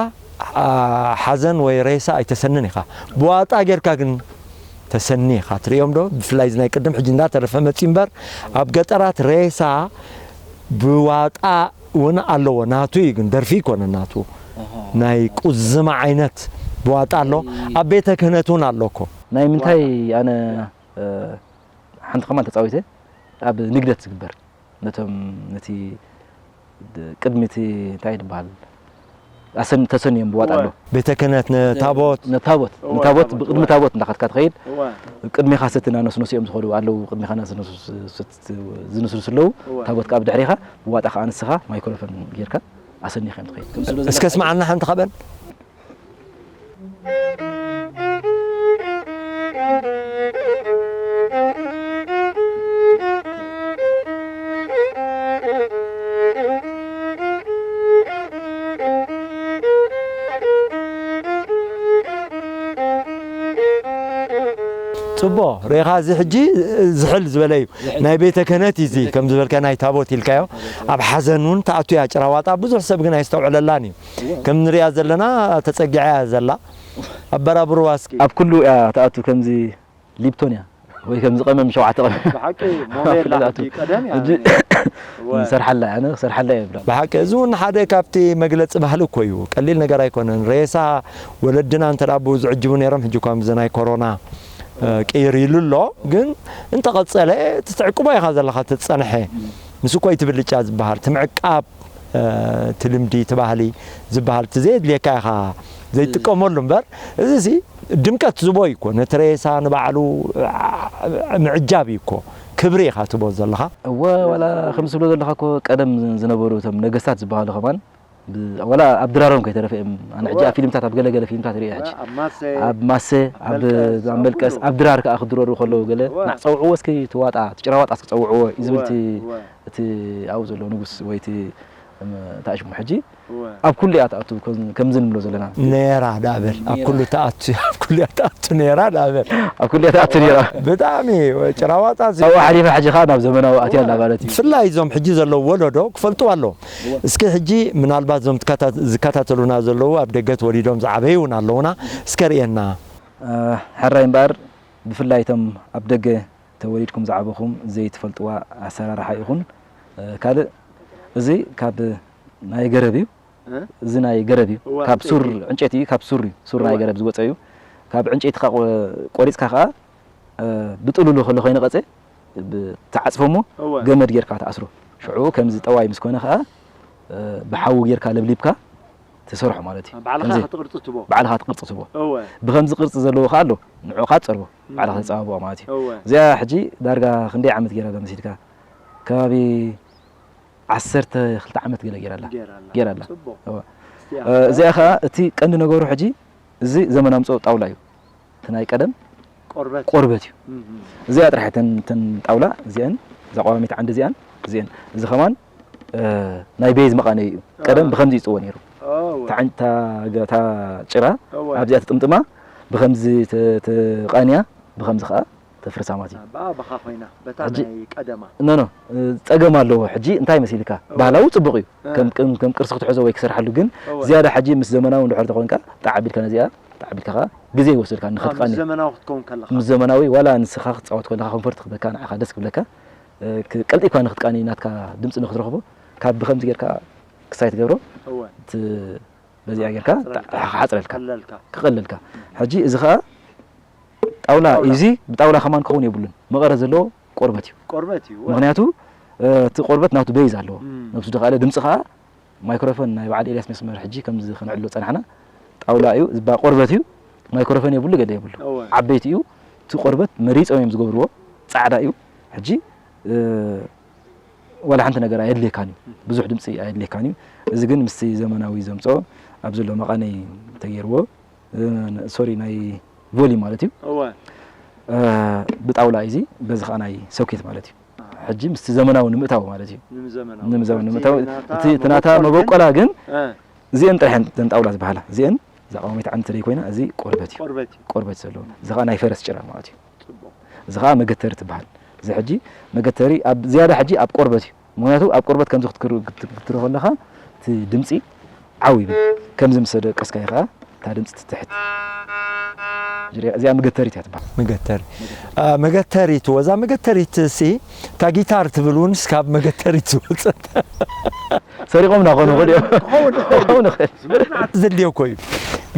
ሓዘን ወይ ሬሳ ኣይተሰንን ኢኻ ብዋጣ ጌርካ ግን ተሰኒ ኢኻ ትርእዮም ዶ ብፍላይ ናይ ቅድም ሕጂ እንዳተረፈ መጺ እምበር ኣብ ገጠራት ሬሳ ብዋጣ እውን ኣለዎ ናቱ እዩ ግን ደርፊ ይኮነ ናቱ ናይ ቁዝማ ዓይነት ብዋጣ ኣሎ ኣብ ቤተ ክህነት እውን ኣሎ እኮ ናይ ምንታይ ኣነ ሓንቲ ከማን ተፃዊተ ኣብ ንግደት ዝግበር ነቶም ነቲ ቅድሚ እቲ እንታይ ዝበሃል ኣሰን ተሰንዮም ብዋጣ ኣሎ ቤተ ክህነት ንታቦት ንታቦት ንታቦት ብቅድሚ ታቦት እንዳኸድካ ትኸይድ ቅድሜኻ ሰቲ እናነስነሱ እዮም ዝኸዱ ኣለዉ ቅድሜኻ ዝንስንሱ ኣለዉ ታቦት ከዓ ብድሕሪኻ ብዋጣ ከዓ ንስኻ ማይክሮፎን ጌርካ ኣሰኒኻ እዮም ትኸይድ እስከ ስምዓና ሓንቲ ካበን ጽቦ ሬኻ እዚ ሕጂ ዝሕል ዝበለ እዩ ናይ ቤተ ክህነት እዚ ከም ዝበልካ ናይ ታቦት ኢልካዮ ኣብ ሓዘን እውን ተኣቱ እያ ጭራዋጣ ብዙሕ ሰብ ግን ኣይስተውዕለላን እዩ ከም ንሪኣ ዘለና ተጸጊዓ እያ ዘላ ኣበራብርዋ እስኪ ኣብ ኩሉ እያ ተኣቱ ከምዚ ሊፕቶን እያ ወይ ከምዚ ቀመም ሸውዓተ ቀመም ብሓቂ ሞዴል ላሕቲ ቀደም እያ ሕጂ ንሰርሓላ ኣነ ክሰርሓላ እየ ብላ ብሓቂ እዚ እውን ሓደ ካብቲ መግለፂ ባህሊ እኮ እዩ ቀሊል ነገር ኣይኮነን ሬሳ ወለድና እንተ ብኡ ዝዕጅቡ ነይሮም ሕጂ እኳ ምዚ ናይ ኮሮና ቅይር ኢሉ ኣሎ ግን እንተቐፀለ ትትዕቅቦ ኢኻ ዘለኻ ትፀንሐ ምስ እኮ ይትብልጫ ዝበሃል ትምዕቃብ እቲ ልምዲ እቲ ባህሊ ዝበሃል እቲ ዘየድልየካ ኢኻ ዘይጥቀመሉ እምበር እዚ ሲ ድምቀት ዝቦ እዩ እኮ ነቲ ሬሳ ንባዕሉ ምዕጃብ እዩ እኮ ክብሪ ኢኻ ትቦ ዘለኻ እወ ዋላ ከምዚ ትብሎ ዘለኻ እኮ ቀደም ዝነበሩ እቶም ነገስታት ዝበሃሉ ከማን ዋላ ኣብ ድራሮም ከይተረፈ እዮም ኣነ ሕጂ ኣብ ፊልምታት ኣብ ገለ ገለ ፊልምታት ሪአ ሕጂ ኣብ ማሰ ኣብ መልቀስ ኣብ ድራር ከዓ ክድረሩ ከለዉ ገለ ናዕ ፀውዕዎ እስኪ ትዋጣ ትጭራዋጣ እስኪ ፀውዕዎ እዩ ዝብል እቲ ኣብኡ ዘሎ ንጉስ ወይ እቲ እንታይ ሽሙ ሕጂ ኣብ ኩሉ እያ ትኣቱ ከምዚ ንብሎ ዘለና ነራ ዳበል ኣብ ኩሉ ትኣቱ ኣብ ኩሉ እያ ትኣቱ ነራ ዳበል ኣብ ኩሉ እያ ትኣቱ ነራ ብጣዕሚ ጭራዋጣ ኣብኡ ሓሊፋ ሕጂ ከዓ ናብ ዘመናዊ ኣትያ ኣላ ማለት እዩ ብፍላይ እዞም ሕጂ ዘለዉ ወለዶ ክፈልጡ ኣለዎም እስኪ ሕጂ ምናልባት እዞም ዝከታተሉና ዘለዉ ኣብ ደገ ተወሊዶም ዝዓበዩ እውን ኣለዉና እስከ ርእየና ሕራይ እምበኣር ብፍላይ እቶም ኣብ ደገ ተወሊድኩም ዝዓበኹም ዘይትፈልጥዋ ኣሰራርሓ ይኹን፣ እ፣ ካልእ እዚ ካብ ናይ ገረብ እዩ። እ? እዚ ናይ ገረብ እዩ። እዋ፣ ካብ ሱር ዕንጨይቲ። ዕንጨይቲ እዩ፣ ካብ ሱር እዩ። ሱር ናይ እዋ። ገረብ ዝወፀ እዩ። ካብ ዕንጨይቲ ኸዓ ቆ-፣ ቆሪፅካ ኸዓ፣ እ፣ ብጥሉሉ ከሎ ኮይነ ቀፀ፣ ብ-፣ ትዓፅፎ እሞ እዋ። ገመድ ጌርካ ትኣስሮ። ሽዑ ከምዚ ጠዋይ ምስ ኮነ ኸዓ፣ እ፣ ብሓዊ ጌርካ ለብሊብካ ትሰርሖ ማለት እዩ። ባዕልኻ ከምዚ ክትቅርፂ ትቦ። ባዕልኻ ትቅርፂ ትቦ። እወ። ብኸምዚ ቅርፂ ዘለዎ ኸዓ ኣሎ፣ ንዑ ኸዓ ትፀርቦ፣ ባዕልኻ እም። ተፀባብቖ ማለት እዩ። እወ። እዚኣ ሕጂ ዳርጋ ክንደይ ዓመት ገይራ ኣላ መሲልካ? ከባቢ ዓሰርተ ክልተ ዓመት ገለ ገይራ ኣላ። ገይራ ኣላ። ገይራ ኣላ። ጽቡቕ። እወ። እስቲ እ፣ ኣኸ- እዚኣ ኸዓ እቲ ቀንዲ ነገሩ ሕጂ እዚ ዘመን ኣምፅኦ ጣውላ እዩ። እቲ ናይ ቀደም ቆርበት። ቆርበት እዩ። እም፣ እም። እዚኣ ጥራሕ እተን፣ እተን ጣውላ እዚአን፣ እዛ ቀዋሚት ዓንዲ እዚኣን፣ እዚአን። እዚ ኸማን፣ እ፣ ናይ ቤዝ መቓነዪ እዩ። ቀደም አ። ብኸምዚ ይጽዎ ነይሩ። እወ። እታ ዓን-፣ እታ ገ-፣ እታ ጭራ እወ። ኣብዚኣ ትጥምጥማ፣ ብኸምዚ ተ-፣ ተቓንያ፣ ብኸምዚ ኸዓ ተፍርሳ ማለት እዩ። ብኣባኻ ኮይና፣ በታ ሕጂ ናይ ቀደማ። ኖ፣ ኖ፣ እ፣ ጸገም ኣለዎ። ሕጂ እንታይ መሲልካ? እወ። ባህላዊ ጽቡቕ እዩ። እ። ከም፣ ከም፣ ከም ቅርሲ ክትሕዞ ወይ ክሰርሓሉ፣ ግን እወ። ዝያዳ ሕጂ ምስ ዘመናዊ እንድሕር ተኾንካ፣ ጣዕ ኣቢልካ ነዚኣ፣ ጣዕ ኣቢልካ ኸዓ ግዜ ይወስደልካ ኣዎ፣ ምስ ንኽትቃኒ። ዘመናዊ ክትከውን ከለኻ። ምስ ዘመናዊ ዋላ ንስኻ ክትጻወት ከለኻ ኮንፈርት ክህበካ፣ ንዓኻ ደስ ክብለካ፣ እ፣ ክ-፣ ቀልጢፍካ ንኽትቃኒ ናትካ ድምጺ ንኽትረኽቦ፣ ካብ ብኸምዚ ጌርካ ክሳይ ትገብሮ፣ እወ። ት-፣ በዚኣ ጌርካ ክሓጽረልካ። ክሓጽረልካ። ክቐለልካ። ክቐለልካ። ሕጂ እዚ ኸኣ ጣውላ ጣውላ። እዩ፣ እዚ ብጣውላ ከማን ክኸውን የብሉን። መቐረት ዘለዎ ቆርበት እዩ። ቆርበት እዩ፣ እወ። ምኽንያቱ፣ እ፣ እቲ ቆርበት ናቱ ቤዝ ኣለዎ። እም። ነብሱ ድኻለ ድምጺ ኸኣ ማይክሮፎን ናይ በዓል ኤልያስ መስመር ሕጂ ከምዚ ከነዕልሎ ጸናሕና፣ ጣውላ እዩ፣ ዝባ ቆርበት እዩ፣ ማይክሮፎን የብሉ፣ ገለ የብሉ። እወ። ዓበይቲ እዩ፣ እቲ ቆርበት መሪጾም እዮም ዝገብርዎ፣ ጻዕዳ እዩ። ሕጂ፣ እ፣ ዋላ ሓንቲ ነገር ኣየድልየካን እዩ፣ ብዙሕ ድምጺ ኣየድልየካን እዩ። እዚ ግን ምስቲ ዘመናዊ ዘምጽኦ ኣብ ዘሎ መቓነይ ተገይርዎ፣ እ፣ ሶሪ፣ ናይ ቮሊም ማለት እዩ። እወ። እ፣ ብጣውላ እዩ፣ እዚ በዚ ኸኣ ናይ ሶኬት ማለት እዩ። ሕጂ ምስቲ ዘመናዊ ንምእታው ማለት እዩ። ንምዘመናዊ። ንምዘመናዊ እቲ ንምእታው። ናታ እቲ፣ እቲ ናታ መበቆላ መበቆላ ግን፣ እ። እዚአን ጥራሕ እየን እተን ጣውላ ዝበሃላ። እዚአን፣ እዛ ቀዋሚት ዓንዲ ተደይ ኮይና፣ እዚ ቆርበት እዩ። ቆርበት እዩ። ቆርበት ዘለዎ። እዚ ኸዓ ናይ ፈረስ ጭራ ማለት እዩ። ጽቡቕ። እዚ ኸዓ መገተሪ ትበሃል። እዚ ሕጂ መገተሪ ኣብ ዝያዳ ሕጂ ኣብ ቆርበት እዩ። ምኽንያቱ ኣብ ቆርበት ከምዚ ክትክር-፣ ክት-፣ ክትብሎ ከለኻ እቲ ድምጺ ዓው ይብል። ከምዚ ምስ ደቀስካዮ ኸዓ እታ ድምጺ ትትሕት። እዚኣ መገተሪት እያ ትበሃል። መገተሪ። አ፣ መገተሪት፣ ወዛ መገተሪት ሲ፣ እታ ጊታር ትብል እውን እስካብ መገተሪት ዝወጸት። ሰሪቖምና ኾኑ ይኽእል እዮም። ክኸውን ይኽእል። ክኸውን ይኽእል። ዝድልዮ እኮ እዩ።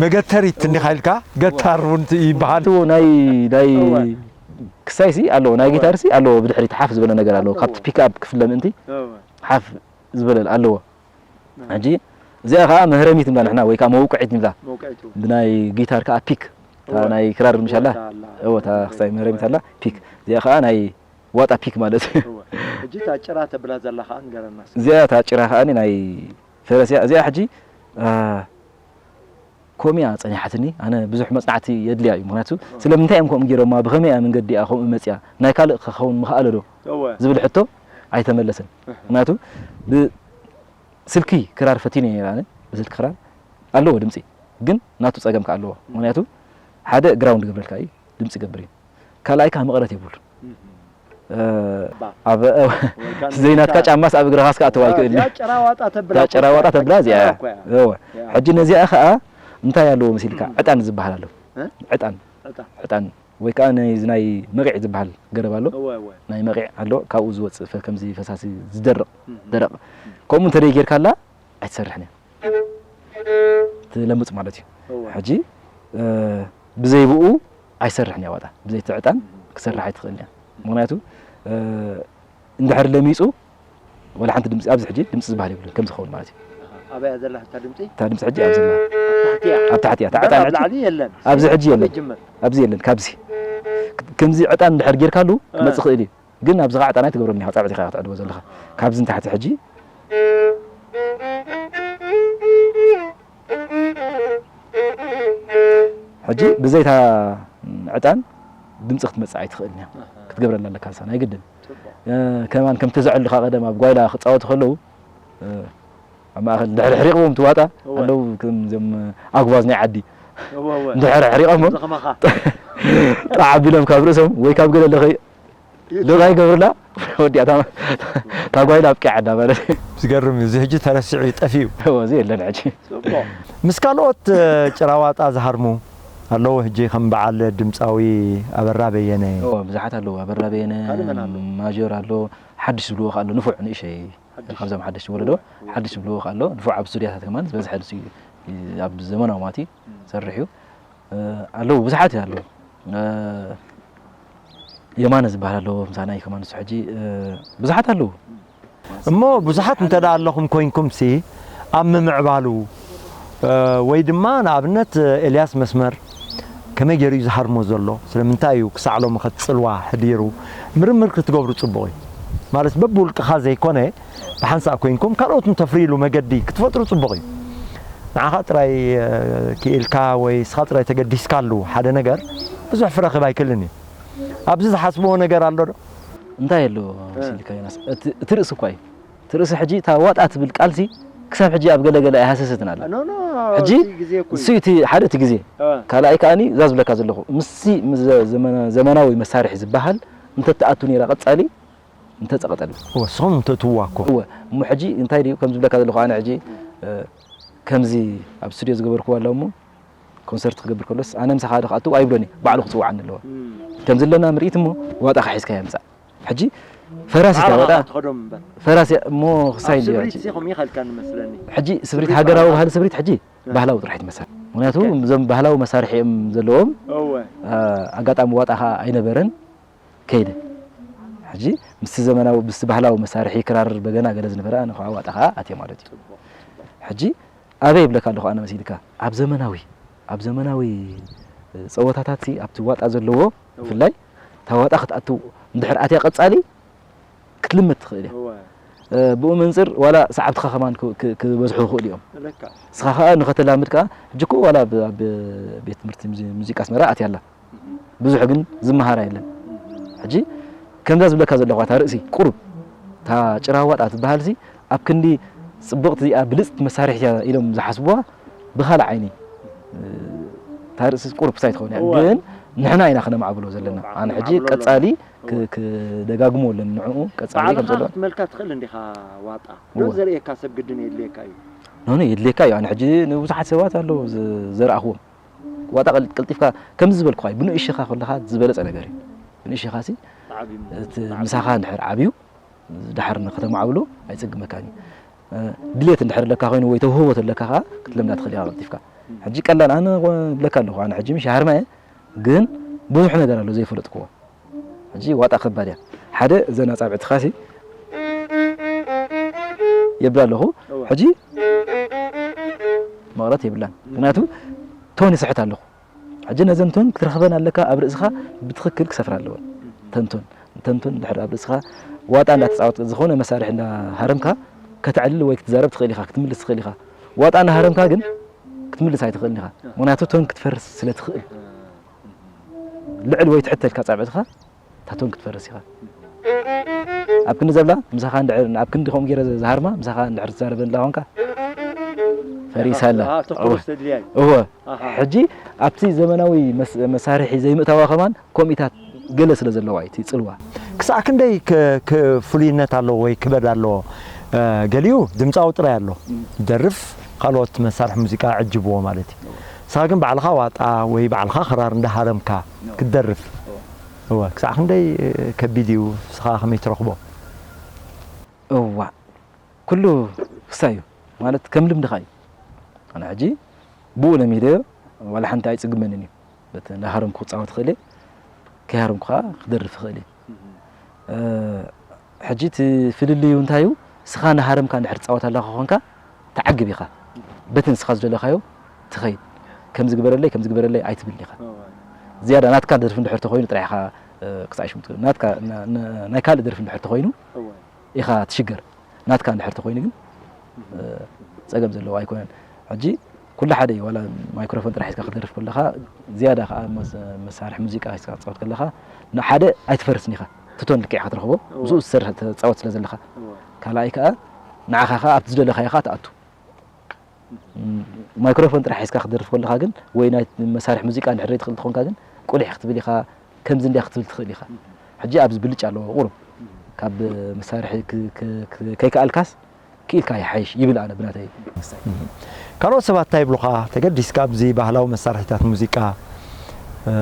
መገተሪት እንዲኻ ኢልካ፣ ገታር እውን ት-፣ ይበሃል። እቱ ናይ፣ ናይ እወ። ክሳይ ሲ ኣለዎ፣ ናይ እወ። ጊታር ሲ ኣለዎ፣ ብድሕሪት ሓፍ ዝበለ ነገር ኣለዎ። ኣለዎ። ካብቲ ፒክ ኣፕ ክፍለ ምእንቲ እወ። ሓፍ ዝበለ ኣለዎ። ሕጂ እዚኣ ኸዓ መህረሚት ንብላ ንሕና፣ ወይ ከዓ መውቅዒት ንብላ። መውቅዒት እውን። ብናይ ጊታር ከዓ ፒክ፣ እታ እወ። ናይ ክራር ምሻላ? እወ፣ እታ ኣላ። እወ፣ እታ ክሳይ መህረሚት ኣላ፣ ፒክ። እዚኣ ኸዓ ናይ ዋጣ ፒክ ማለት እዩ። እወ። ሕጂ እታ ጭራ ተብላ ዘላ ኸዓ ንገረና እስኪ። እዚኣ እታ ጭራ ኸዓ ናይ ፈረስ እያ። እዚኣ ሕጂ፣ አ፣ ከምኡ እያ ጸኒሓትኒ። ኣነ ብዙሕ መጽናዕቲ የድልያ እዩ። ምኽንያቱ እወ። ስለምንታይ እዮም ከምኡ ገይሮማ፣ ብኸመይ እያ መንገዲ እያ ከምኡ መጽያ፣ ናይ ካልእ ክኸውን ምኽኣለ ዶ እወ። ዝብል ሕቶ ኣይተመለሰን። እህ። ምኽንያቱ ብ-፣ ስልኪ ክራር ፈቲነ ነይረ ኣነ፣ ብስልኪ ክራር ኣለዎ ድምጺ፣ ግን ናቱ ጸገም ከኣ ኣለዎ። ምኽንያቱ ሓደ ግራውንድ ይገብረልካ እዩ፣ ድምጺ ይገብር እዩ። ካልኣይ ከኣ መቐረት የብሉን። እህ። እ፣ ባ። ኣብ፣ ወይ ከኣ ዘይናትካ ነዚኣ ጫማስ ኣብ እግርኻስ ከኣ ተዋ አ፣ ኣይክእልን። እዚኣ ጭራ ዋጣ ተብላ እታ እኮ ጭራ ዋጣ እያ። ተብላ እዚኣ እያ። እኮ እያ። እወ። ያ። ሕጂ ነዚኣ ከኣ እንታይ ኣለዎ መሲልካ? እም። ዕጣን ዝበሃል ኣሎ። እ? ዕጣን። ዕጣን። ዕጣን። ወይ ከኣ ናይ፣ እዚ ናይ መቒዕ ዝበሃል ገረብ ኣሎ። እወ፣ እወ። ናይ መቒዕ ኣሎ፣ ካብኡ ዝወጽእ ፈ-፣ ከምዚ ፈሳሲ ዝደርቕ፣ እም። ደረቕ። እም። ከምኡ እንተ ደይ ጌርካላ ኣይትሰርሕን እያ። ትለምጽ ማለት እዩ። እወ። ሕጂ፣ እ፣ ብዘይ ብኡ ኣይሰርሕን እያ ዋጣ። ብዘይ እቲ ዕጣን እም። ክሰርሕ ኣይትኽእልን እያ። ምኽንያቱ፣ እ፣ እንድሕር ለሚጹ፣ ወላ ሓንቲ ድምጺ፣ ኣብዚ ሕጂ ድምጺ ዝበሃል የብሉን፣ ከም ዝኸውን ማለት እዩ። ኣበይ እያ ዘላ እታ ድምጺ? እታ ድምጺ ሕጂ ኣብ ዘላ። ኣብ ታሕቲ እያ? ኣብ ታሕቲ እያ። እታ ዕጣን እምበር ኣብ ሕጂ ላዕሊ የለን። ኣብዚ ሕጂ ኣበይ የለን። ጅምር? ኣብዚ የለን። ካብዚ፣ ክ-፣ ከምዚ ዕጣን እንድሕር ጌርካሉ እ። ክመጽእ ይኽእል እዩ። ግን ኣብዚ ኸዓ ዕጣን ኣይትገብሮን ኢኻ፣ ጻብዕቲ ኢኻ ክትዕድቦ ዘለኻ። ካብዚ ንታሕቲ ሕጂ ሕጂ ብዘይታ ዕጣን ድምጺ ክትመጽእ ኣይትኽእልን እያ። ኣሃ። ክትገብረላ ኣለካ ንሳ፣ ናይ ግድን። ጽቡቕ። እ፣ ከማን ከምቲ ዘዕልኻ ቀደም ኣብ ጓይላ ክጻወቱ ከለዉ፣ እ፣ ኣብ ማእከል ድሕሪ ሕሪቕዎም ትዋጣ እወ። ኣለዉ፣ ከም እዞም ኣጉባዝ ናይ ዓዲ። እወ፣ እወ። ድሕሪ ሕሪቖሞ፣ ከምዚ ከማኻ። ጣዕ ኣቢሎም ካብ ርእሶም ወይ ካብ ገለ ለኸ-፣ ለኻ ይገብርላ፣ ወዲኣ እታ፣ እታ ጓይላ ኣብቂዓ ዓዳ ማለት እዩ። ዝገርም እዩ። እዚ ሕጂ ተረሲዑ እዩ፣ ጠፊኡ። እወ፣ እዚ የለን ሕጂ። ጽቡቕ። ምስ ካልኦት፣ እ፣ ጭራዋጣ ዝሃርሙ፣ ኣለዉ። ሕጂ ከም በዓል ድምፃዊ ኣበራ በየነ። ኦ፣ ብዙሓት ኣለዉ። ኣበራ በየነ፣ ካልእ መን ኣሎ? ማጆር ኣሎ፣ ሓድሽ ዝብልዎ ከ ኣሎ፣ ንፉዕ ንእሸይ። ሓድሽ። ካብዞም ሓደሽቲ ወለዶ፣ ሓድሽ ዝብልዎ ከ ኣሎ፣ ንፉዕ ኣብ ስቱዲያታት ከማን ዝበዝሐ ንሱ እዩ። ኣብ ዘመናዊ ማቲ ሰርሕ እዩ። እ፣ ኣለዉ፣ ብዙሓት ኣለዉ። እ፣ የማነ ዝበሃል ኣለዎ፣ ምሳና እዩ ከማን ንሱ ሕጂ፣ እ፣ ብዙሓት ኣለዉ። እሞ ብዙሓት እንተ ደኣ ኣለኹም ኮይንኩም ሲ ኣብ ምምዕባሉ፣ እ፣ ወይ ድማ ንኣብነት ኤልያስ መስመር ከመይ ገይሩ እዩ ዝሃርሞ ዘሎ? ስለምንታይ እዩ ክሳዕ ሎሚ ከ ጽልዋ ሕዲሩ? ምርምር ክትገብሩ ጽቡቕ እዩ። ማለት በብውልቅኻ ዘይኮነ ብሓንሳእ ኮይንኩም ካልኦት እንተፍርይሉ መገዲ ክትፈጥሩ ጽቡቕ እዩ። ንዓኻ ጥራይ፣ እ፣ ክኢልካ ወይ ስኻ ጥራይ ተገዲስካሉ ሓደ ነገር ብዙሕ ፍረ ክህብ ኣይክእልን እዩ። ኣብዚ ዝሓስብዎ ነገር ኣሎ ዶ? እንታይ ኣሎ መሲልካ ዮናስ? እቲ እቲ ርእሲ እኳ እዩ። እቲ ርእሲ ሕጂ እታ ዋጣ ትብል ቃልሲ ክሳብ ሕጂ ኣብ ገለ ገለ ኣይሃሰሰትን ኣላ። ኖ ኖ ሕጂ እቲ ግዜ እኮ እዩ። እሱ እቲ ሓደ እቲ ግዜ እ፣ ካልኣይ ከኣኒ እዛ ዝብለካ ዘለኹ ምስዚ ምስ ዘ- ዘመና- ዘመናዊ መሳርሒ ዝበሃል እንተትኣቱ ነይራ ቀጻሊ እንተጸቐጠል ወስኹም እንተእትውዋ እኮ እወ እሞ ሕጂ እንታይ ድዩ ከም ዝብለካ ዘለኹ ኣነ ሕጂ እ፣ ከምዚ ኣብ ስቱድዮ ዝገበርክዎ ኣሎ እሞ ኮንሰርት ክገብር ከሎስ ኣነ ምሳኻ ዶ ክኣትው ኣይብሎኒ ባዕሉ ክጽውዓኒ ኣለዎ እም፣ ከምዚ ኣለና ምርኢት እሞ ዋጣ ሒዝካ የምጻእ ሕጂ ፈራሲት እያ ባዕልኻ ዋጣ ትኸዶም እምበር ፈራሲ እሞ ክሳይ ኣብ እንድዮ ስብሪት ሕጂ ሲ ከምኡ ይኸልካኒ መስለኒ ሕጂ ስብሪት ሃገራዊ ባህሊ ስብሪት ሕጂ ባህላዊ ጥራሕ ይትመሰል ምክንያቱ ኦኬ። እዞም ባህላዊ መሳርሒ እዮም ዘለዎም እወ እ፣ ኣጋጣሚ ዋጣ ከዓ ኣይነበረን ከይደ ሕጂ ምስቲ ዘመናዊ ምስቲ ባህላዊ መሳርሒ ክራር በገና ገለ ዝነበረ ኣነ ከዓ ዋጣ ከዓ ኣትየ ማለት እዩ ሕጂ ኣበይ ይብለካ ኣለኹ ኣነ መሲልካ ኣብ ዘመናዊ ኣብ ዘመናዊ ጸወታታት ሲ ኣብቲ ዋጣ ዘለዎ ብፍላይ እታ ዋጣ ክትኣትው እንድሕር ኣትያ ቀጻሊ ክትልምድ ትኽእል እያ እወ እ፣ ብኡ መንፅር ዋላ ሰዓብትኻ ከማን ክ- ክ- ክበዝሑ ይኽእሉ እዮም ለካ እስኻ ከዓ ንኸተላምድ ከዓ ሕጂ እኮ ዋላ ብ- ኣብ ቤት ትምህርቲ ሙዚ- ሙዚቃ ኣስመራ ኣትያ ኣላ ብዙሕ ግን ዝመሃራ የለን ሕጂ ከምዛ ዝብለካ ዘለኹ እታ ርእሲ ቁሩብ እታ ጭራ ዋጣ ትበሃል ሲ ኣብ ክንዲ ፅብቕቲ እዚኣ ብልፅቲ መሳርሒ እያ ኢሎም ዝሓስብዋ ብኻልእ ዓይኒ እ፣ እታ ርእሲ ቁሩብ ክሳይ ትኸውን እያ እወ። ግን ንሕና ኢና ክነማዕብሎ ዘለና ኣነ ሕጂ ክነማዕብሎ ቀፃሊ ኣለና። ክ- ክደጋግሞ ኣለኒ ንዕኡ ቀፃሊ ከም ባዕልኻ ዘሎ ክትመልካ ትኽእል እንዲኻ ዋጣ ዶ እወ። ዘርእየካ ሰብ ግድን የድልየካ እዩ ኖኖ የድልየካ እዩ ኣነ ሕጂ ንብዙሓት ሰባት ኣለዉ ዝ- ዘረኣኽዎም ዋጣ ቀል- ቀልጢፍካ ከምዚ ዝበልኩኻ እዩ ብንእሽኻ ከለኻ ዝበለፀ ነገር እዩ ብንእሽኻ ሲ ተዓቢሙ እቲ ምሳኻ እንድሕር ዓብዩ ድሓር ንከተማዕብሎ ኣይፀግመካን እዩ እ፣ ድሌት እንድሕር ኣለካ ኮይኑ ወይ ተውህቦ ተለካ ከዓ ክትለምዳ ትኽእል ኢኻ ቀልጢፍካ ሕጂ ቀላል ኣነ ቆ- ብለካ ኣለኹ ኣነ ሕጂ ምሽ ሃርማ እየ ግን ብዙሕ ነገር ኣሎ ዘይፈለጥክዎ ሕጂ ዋጣ ከባድ እያ ሓደ እዘን ኣፃብዕትኻ ሲ የብላ ኣለኹ እወ። ሕጂ መቕረት የብላን ምክንያቱ ቶን ይስሕት ኣለኹ ሕጂ ነዘን ቶን ክትረኽበን ኣለካ ኣብ ርእስኻ ብትኽክል ክሰፍራ ኣለወን ተንቶን ተንቶን ድሕር ኣብ ርእስኻ ዋጣ እንዳተፃወት ዝኾነ መሳርሒ እንዳሃረምካ ከተዕልል ወይ ክትዛረብ ትኽእል ኢኻ ክትምልስ ትኽእል ኢኻ ዋጣ እንዳሃረምካ ግን ክትምልስ ኣይትኽእልን ኢኻ ምክንያቱ ቶን ክትፈርስ ስለ ትኽእል ልዕል ወይ ትሕት ተልካ ፃብዕትኻ እታ ቶን ክትፈርስ ኢኻ ኣብ ክንዲ ዘብላ ምሳኻ እንድዕር ኣብ ክንዲ ከምኡ ገይረ ዝሃርማ ምሳኻ እንድዕር ትዛረበ እንዳ ኾንካ ፈሪሳ ኣላ ኣዎ፣ ትኹር ዝተድልያ እዩ። እወ ኣሃ። ሕጂ ኣብቲ ዘመናዊ መስ- መሳርሒ ዘይምእታዋ ከማን ከምኢታት ገለ ስለ ዘለዋ እዩ እቲ ፅልዋ ክሳዕ ክንደይ ክ- ክ- ፍሉይነት ኣለዎ ወይ ክበድ ኣለዎ? እ፣ ገሊኡ ድምፃዊ ጥራይ ኣሎ ይደርፍ፣ ካልኦት መሳርሒ ሙዚቃ ዕጅብዎ ማለት እዩ። ንስኻ ግን ባዕልኻ ዋጣ ወይ ባዕልኻ ክራር እንዳሃረምካ ክትደርፍ እወ፣ ክሳዕ ክንደይ ከቢድ እዩ፣ ንስኻ ከመይ ትረኽቦ? እዋ ኩሉ ክሳይ እዩ ማለት ከም ልምድኻ እዩ ኣነ ሕጂ ብኡ ለሚደዮ ዋላ ሓንቲ ኣይፅግመንን እዩ በቲ እንዳሃረምኩ ክፃወት ክእል እየ ከይሃረምኩ ከዓ ክደርፍ ይኽእል እየ እ፣ ሕጂ እቲ ፍልልዩ እንታይ እዩ ስኻ እንዳሃረምካ እንድሕር ትፃወት ኣለካ ኮንካ ትዓግብ ኢኻ በቲ ንስኻ ዝደለካዮ ትኸይድ ከምዚ ግበረለይ ከምዚ ግበረለይ ኣይትብል ኢኻ ዝያዳ ናትካ ደርፊ እንድሕር ተኮይኑ ጥራሕ ኢኻ እ፣ ክሳዕ ሽምቱ ናትካ ና- ና- ናይ ካልእ ደርፊ እንድሕር ተኮይኑ ኢኻ ትሽገር ናትካ እንድሕር ተኮይኑ ግን እ፣ ፀገም ዘለዎ ኣይኮነን ሕጂ ኩሉ ሓደ እዩ ዋላ ማይክሮፎን ጥራሕ ሒዝካ ክትደርፍ ከለካ ዝያዳ ከዓ መስ- መሳርሒ ሙዚቃ ሒዝካ ክትፃወት ከለካ ንሓደ ኣይትፈርስን ኢኻ ትቶን ልክዕ ኢኻ ትረኽቦ ምስኡ ዝሰርሕ ትፃወት ስለ ዘለካ ካልኣይ ከዓ ንዓኻ ከዓ ኣብቲ ዝደለካዮ ከዓ ትኣቱ ማይክሮፎን ጥራሕ ሒዝካ ክትደርፍ ከለኻ ግን ወይ ናይ መሳርሒ ሙዚቃ እንድሕር ዘይትኽእል ተኾንካ ግን ቁሊሕ ክትብል ኢኻ ከምዚ እንዲያ ክትብል ትኽእል ኢኻ ሕጂ ኣብዚ ብልጫ ኣለዎ ቁሩብ ካብ መሳርሒ ክ- ክ- ክ- ከይከኣልካስ ክኢልካ ይሓይሽ ይብል ኣነ ብናተይ ካልኦት ሰባት እንታይ ይብሉኻ? ተገዲስካ ኣብዚ ባህላዊ መሳርሒታት ሙዚቃ እ፣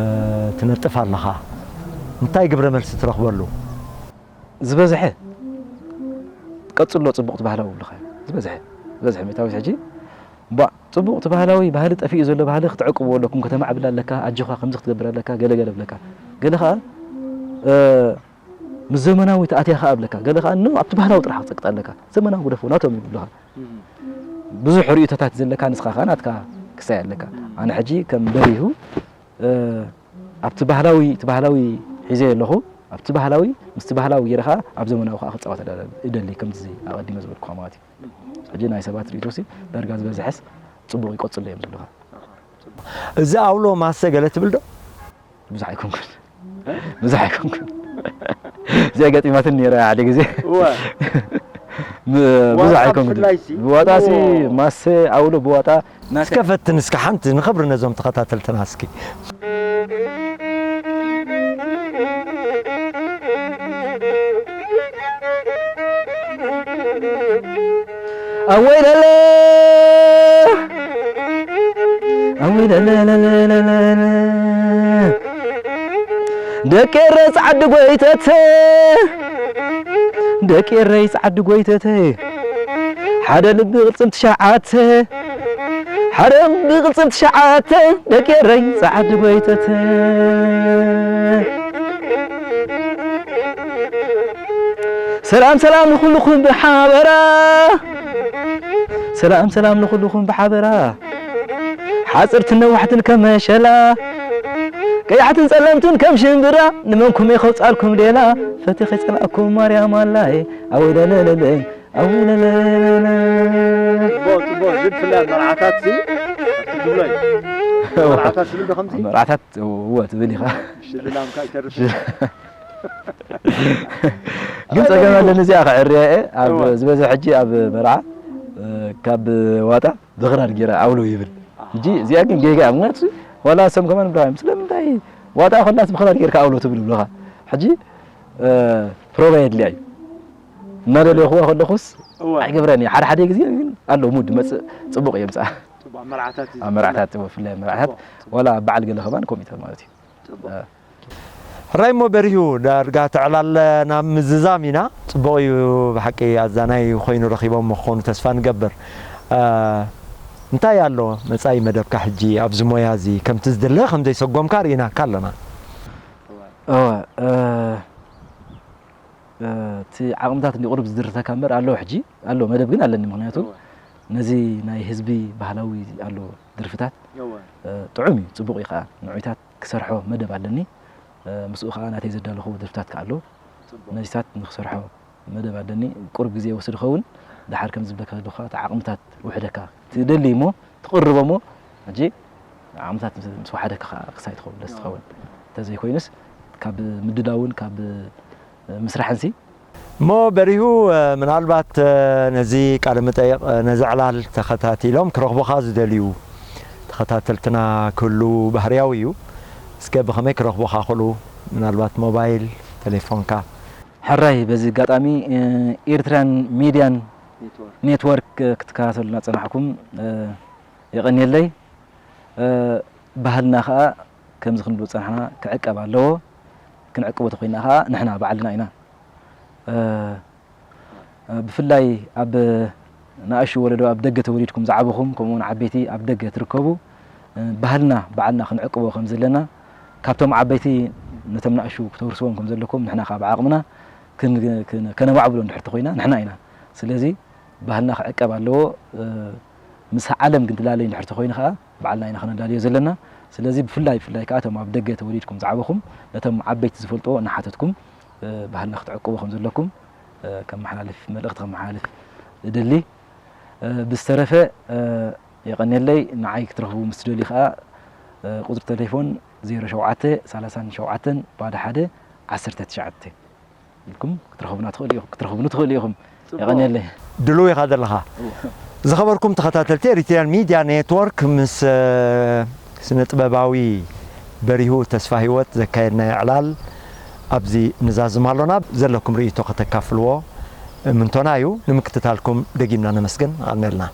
ትነጥፍ ኣለኻ። እንታይ ግብረ መልሲ ትረኽበሉ? ዝበዝሐ ቀጽሎ ጽቡቕ ባህላዊ ይብሉኻ። ዝበዝሐ፣ ዝበዝሐ ሚእታዊት ሕጂ፣ ባ፣ ጽቡቕ እቲ ባህላዊ ባህሊ ጠፊኡ ዘሎ ባህሊ ክትዕቅብዎ ኣለኩም፣ ከተማዕብል ኣለካ፣ ኣጆኻ ከምዚ ክትገብር ኣለካ፣ ገለ ገለ ብለካ። ገለ ኸኣ፣ እ፣ ምስ ዘመናዊ ተኣትያ ኸኣ ብለካ። ገለ ኸኣ ኖ ኣብቲ ባህላዊ ጥራሕ ክትጸቅጥ ኣለካ። ዘመናዊ ግደፎ ናቶም ይብሉኻ። ብዙሕ ርእይቶታት ዘለካ ንስኻ ኸኣ ናትካ ክሳይ ኣለካ። ኣነ ሕጂ ከም በሪሁ፣ እ፣ ኣብቲ ባህላዊ፣ እቲ ባህላዊ ሒዘ ኣለኹ። ኣብቲ ባህላዊ፣ ምስቲ ባህላዊ ገይረ ኸኣ ኣብ ዘመናዊ ኸኣ ክጻወት እደሊ፣ ከምዚ ኣቐዲመ ዝበልኩኻ ማለት እዩ። ሕጂ ናይ ሰባት ርእይቶሲ ዳርጋ ዝበዝሐስ ጽቡቕ ይቀጽሎ እዮም ዝብሉኻ። እዚ ኣውሎ ማሰ ገለ ትብል ዶ? ብዙሕ ኣይኮንኩን። ብዙሕ ኣይኮንኩን። እዚኣ ገጢማትኒ ነይራ ሓደ ግዜ። እወ። ብ-፣ ብዙሕ ብዋጣ ኣይኮንኩን። ብፍላይሲ። ብዋጣሲ እዎ። ማሰ ኣውሎ ብዋጣ ናተ- እስከ ፈትን እስከ ሓንቲ ንኽብሪ ነዞም ተኸታተልትና እስኪ። ኣወይ ለለ፣ ኣወይ ለለ፣ ለለ፣ ለለ፣ ለለ። ደቂ ኤረይ ጻዕዲ ጎይተተ፣ ደቂ ኤረይ ጻዕዲ ጎይተተ፣ ሓደ ልቢ ቅልጽም ትሽዓተ፣ ሓደ ልቢ ቅልጽም ትሽዓተ፣ ደቂ ኤረይ ጻዕዲ ጎይተተ። ሰላም ሰላም ንኹልኹም ብሓበራ፣ ሰላም ሰላም ንኹልኹም ብሓበራ። ሓጽርትን ነዋሕትን ከም መሸላ፣ ቀያሕትን ጸለምትን ከም ሽምብራ፣ ንመንኩም እየ ከውጻልኩም ሌላ፣ ፈትየ ከይጸላእኩም ማርያም ኣላየ፣ ኣወይ ለለለለ፣ ኣወይ ለለለለ። ጽቡቕ፣ ጽቡቕ። ግን ብፍላይ ኣብ መርዓታት ሲ፣ ኣብቲ ትብሎ እዩ። መርዓታት ትብል ዶ ከምዚ? መርዓታት እወ ትብል ኢኻ። ሽልላምካ ይተርፍ። ግን ጸገም ኣለኒ እዚኣ ክዕርያ እየ። ኣብ እወ። ዝበዝሕ ሕጂ ኣብ መርዓ፣ እ፣ ካብ ዋጣ ብኽራር ጌራ ኣውሎ ይብል። ኣሃ። ሕጂ እዚኣ ግን ጌጋ እያ። ምኽንያቱ ዋላ ሰም ከማን ብላ እዮም። ስለምንታይ ዋጣ ኮላስ ብኽራር ጌርካ ኣውሎ ትብል ብለኻ? ሕጂ፣ እ፣ ፕሮቫ የድልያ እዩ። እናደለኹዋ ከለኹስ እወ። ኣይገብረን እየ። ሓደ ሓደ ግዜ ግን ኣሎ ሙድ መጽእ ጽቡቕ እየ ምጽኣ። ጽቡቕ፣ ኣብ መርዓታት እዩ ኣብ መርዓታት፣ ዝፍለጥ። እወ፣ ብፍላይ ኣብ መርዓታት፣ ጽቡቕ፣ ጽቡቕ። ዋላ ኣብ በዓል ገለ ከማን ከምኡ ማለት እዩ። ጽቡቕ። እ። ሕራይ እሞ በሪሁ፣ ዳርጋ ተዕላል ናብ ምዝዛም ኢና። ጽቡቕ እዩ ብሓቂ፣ ኣዛናይ ኮይኑ ረኺቦም ክኾኑ ተስፋ ንገብር። እ፣ እንታይ ኣሎ መጻኢ መደብካ ሕጂ ኣብዚ ሞያ እዚ? ከምቲ ዝድለ ከም ዘይሰጎምካ ርኢናካ ኣለና። እወ፣ እ፣ እ፣ እቲ ዓቕምታት እንዲ ቁሩብ ዝድርተካ እምበር ኣለዎ ሕጂ፣ ኣሎ መደብ ግን ኣለኒ። ምኽንያቱ እወ። ነዚ ናይ ህዝቢ ባህላዊ ኣሎ ድርፍታት፣ እወ። እ፣ ጥዑም እዩ፣ ጽቡቕ እዩ ከኣ። ንዑይታት ክሰርሖ መደብ ኣለኒ። እ፣ ምስኡ ከኣ ናተይ ዘዳለኹ ድርፍታት ከኣ ኣሎ። ጽቡቕ። ነዚታት ንክሰርሖ መደብ ኣለኒ። ቁሩብ ግዜ ይወስድ ይኸውን። ደሓር ከም ዝብለካ ዘለኹ እቲ ዓቕምታት ውሕደካ ትደሊ እሞ ትቕርቦ እሞ፣ ሕጂ ዓቕምታት ምስ፣ ምስ ወሓደካ ከኣ ክሳይ ትኸውን፣ ደስ ትኸውን። እንተዘይኮይኑስ ካብ ምድላውን ካብ ምስራሕንሲ። እሞ በሪሁ፣ እ፣ ምናልባት፣ እ፣ ነዚ ቃለ መጠይቕ፣ እ፣ ነዚ ዕላል ተኸታቲሎም ክረኽቡኻ ዝደልዩ ተኸታተልትና ክህሉ ባህርያዊ እዩ። እስከ ብኸመይ ክረኽቡኻ ክእሉ? ምናልባት ሞባይል፣ ቴሌፎንካ? ሕራይ፣ በዚ ኣጋጣሚ፣ እ፣ ኤርትራን ሚድያን ኔትወርክ። ኔትወርክ፣ እ፣ ክትከታተሉና ጸናሕኩም፣ እ፣ የቐንየለይ። እ፣ ባህልና ኸኣ ከምዚ ክንብሎ ዝጸናሕና ክዕቀብ ኣለዎ። ክንዕቅቦ ተኾይንና ኸኣ ንሕና ባዕልና ኢና። እ፣ እ፣ ብፍላይ ኣብ ንኣሽቱ ወለዶ ኣብ ደገ ተወሊድኩም ዝዓበኹም፣ ከምኡውን ዓበይቲ ኣብ ደገ ትርከቡ፣ እ፣ ባህልና ባዕልና ክንዕቅቦ ከም ዘለና፣ ካብቶም ዓበይቲ ነቶም ንኣሽቱ ክተውርስዎም ከም ዘለኩም፣ ንሕና ኸኣ ብዓቕምና ክን-፣ ክን-፣ ከነማዕብሎ እንድሕር ተኾይና ንሕና ኢና። ስለዚ ባህልና ክዕቀብ ኣለዎ። እ፣ ምስ ዓለም ግን ትላለይ እንድሕር ተኾይኑ ኸኣ ባዕልና ኢና ከነዳልዮ ዘለና። ስለዚ ብፍላይ፣ ብፍላይ ከኣ እቶም ኣብ ደገ ተወሊድኩም ዝዓበኹም ነቶም ዓበይቲ ዝፈልጥዎ እናሓተትኩም፣ እ፣ ባህልና ክትዕቅቡ ከም ዘለኩም፣ እ፣ ከመሓላልፍ፣ መልእኽቲ ከመሓላልፍ እደሊ። እ፣ ብዝተረፈ፣ እ፣ የቐንየለይ። ንዓይ ክትረኽቡ ምስ ትደልዩ ከኣ፣ እ፣ ቁጽሪ ቴሌፎን ዜሮ ሸውዓተ ሰላሳን ሸውዓተን ባዶ ሓደ ዓሰርተ ትሽዓተ። ኢልኩም ክትረኽቡና ትኽእሉ ኢኹም፣ ክትረኽቡኒ ትኽእሉ ኢኹም። ጽቡቕ። የቐንየለይ። ድሉው ኢኻ ዘለኻ። እወ። ዝኸበርኩም ተኸታተልቲ ኤሪትሪያን ሚድያ ኔትወርክ፣ ምስ፣ እ፣ ስነ ጥበባዊ በሪሁ ተስፋ ህይወት ዘካየድናዮ ዕላል ኣብዚ ንዛዝም ኣሎና። ዘለኩም ርእይቶ ከተካፍልዎ እምንቶና እዩ። ንምክትታልኩም ደጊምና ነመስግን። ኣቕንየልና።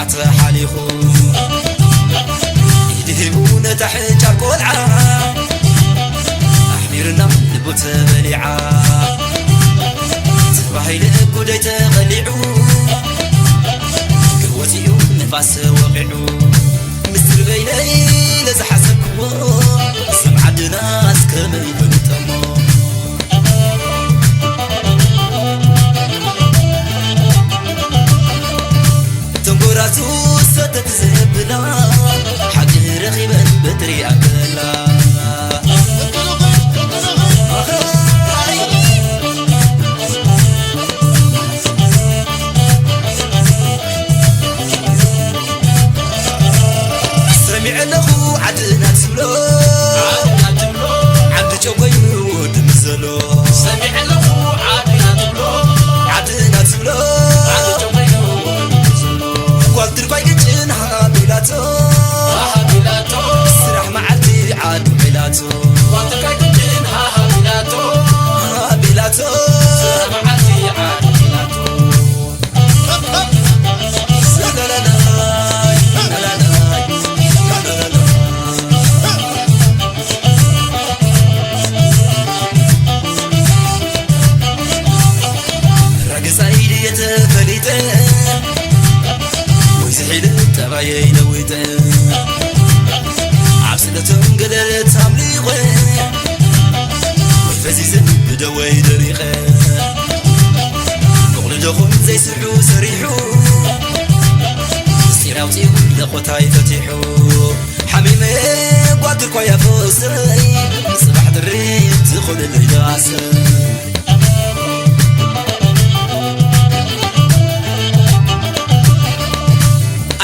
ኣተሓሊኹ ኢድ ሂቡ ነታ ሕጫ ቆልዓ ኣሕሚርና ልቡ ተበሊዓ ተባሂለ ጉዳይ ተቐሊዑ ገወፂኡ ንፋስ ወቂዑ ምስጢር በይነይ ለዝሓሰብክዎ ስም ዓድና እስከመይ ይፈልጠሞ ተንጎራቱ ሰተት ዘብላ ሓቂ ረኺበን በትሪ ኣገላ ሰሚዐ ኣለኹ ዓድና ትብሎ ዓዲ ጨጎዩ ድምዘሎ ሰሚዐ ኣለኹ ዓድና ትብሎ ዓድና ትብሎ ዓዲ ጨጎዩ ጓል ትርኳይ ግጭን ሃቢላቶ ስራሕ መዓልቲ ዓዱ ሒላቶ ቢላቶ ረግሳይ ድየ ተፈሊጠ ወይ ዝሒል ጠባየይ ለዊጠ ኣብ ስደቶም ገለ ታምሊቆ ወይ ፈዚዘ ብደወይ ደሪቐ ብቑልደኹም ዘይስሑ ሰሪሑ ምስጢር ኣውፂኡ ለኾታይ ፈቲሑ ሓሚመ ጓትርኳ ያፈሰይ ጽባሕ ጥሪ ዝኾነለይ ዳሰ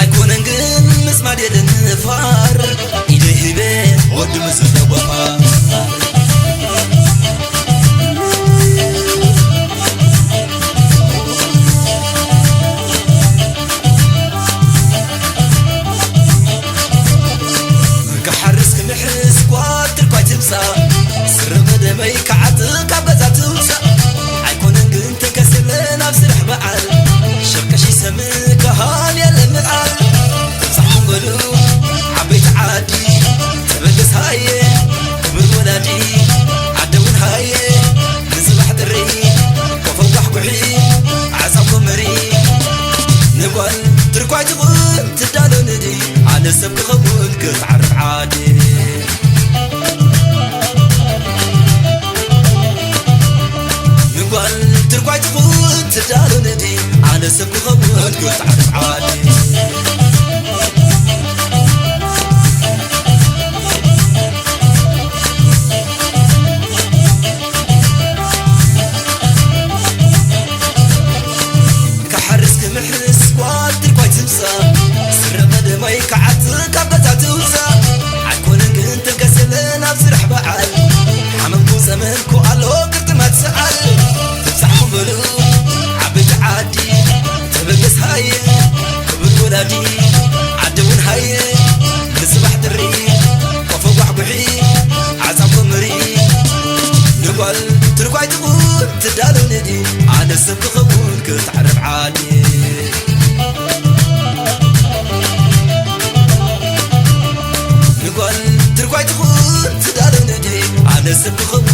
ኣይኮነን ግን ምስማድ የለን ፋር ኢደ ሂበ ወዲ ምዝነ ወፋ ክሓርስ ክምሕስ ጓል ትርኳይ ትምጻእ ስረ መደመይ ክዓጥ ካብ ገዛ ትውጻእ ኣይኮነን ግን ተንከስለ ናብ ስራሕ በዓል ሸቀሺ ሰም ክሃል የለ ምዓል ትብጻሕኩም በሉ ዓበይቲ ዓዲ ተበገስ ሃየ ክብር ወላዲ ዓደ እውን ሃየ ንጽባሕ ጥሪ ኮፈጓሕጉሒ ዓጻብ ኮመሪ ንጓል ትርኳይ ትኹን ትዳሎ ንዲ ኣነ ሰብ ክኸውን ክትዓርፍ ዓዲ ንጓል ትርኳይ ትኹን ትዳሎ ንዲ ኣነ ሰብ ክኸውን ክትዓርፍ ዓዲ ክሓርስ ክምሕስ ጓል ትርኳይ ትምጻእ ስረ ቀደማይ ክዓጽ ካብ ገዛ ትውጻእ ኣይኮነን ግን ትንከስ የለ ናብ ስራሕ በዓል ሓመምኩ ጸመምኩ ኣሎ ቅርጥማት ሰዓል ትብጻሕኩም በሉ ዓበይቲ ዓዲ ተበገስ ሃየ ክብር ወላዲ ዓዲ እውን ሃየ ንጽባሕ ጥሪ ቆፎ ጓሕጉሒ ዓጻብ ኮመሪ ንጓል ትርኳይ ትኹን ትዳሎ ንዲ ኣነ ሰብ ክኸውን ክትዓርፍ ዓዲ ንጓል ትርኳይ ትኹን ትዳሎ ንዲ ኣነ ሰብ ክኸውን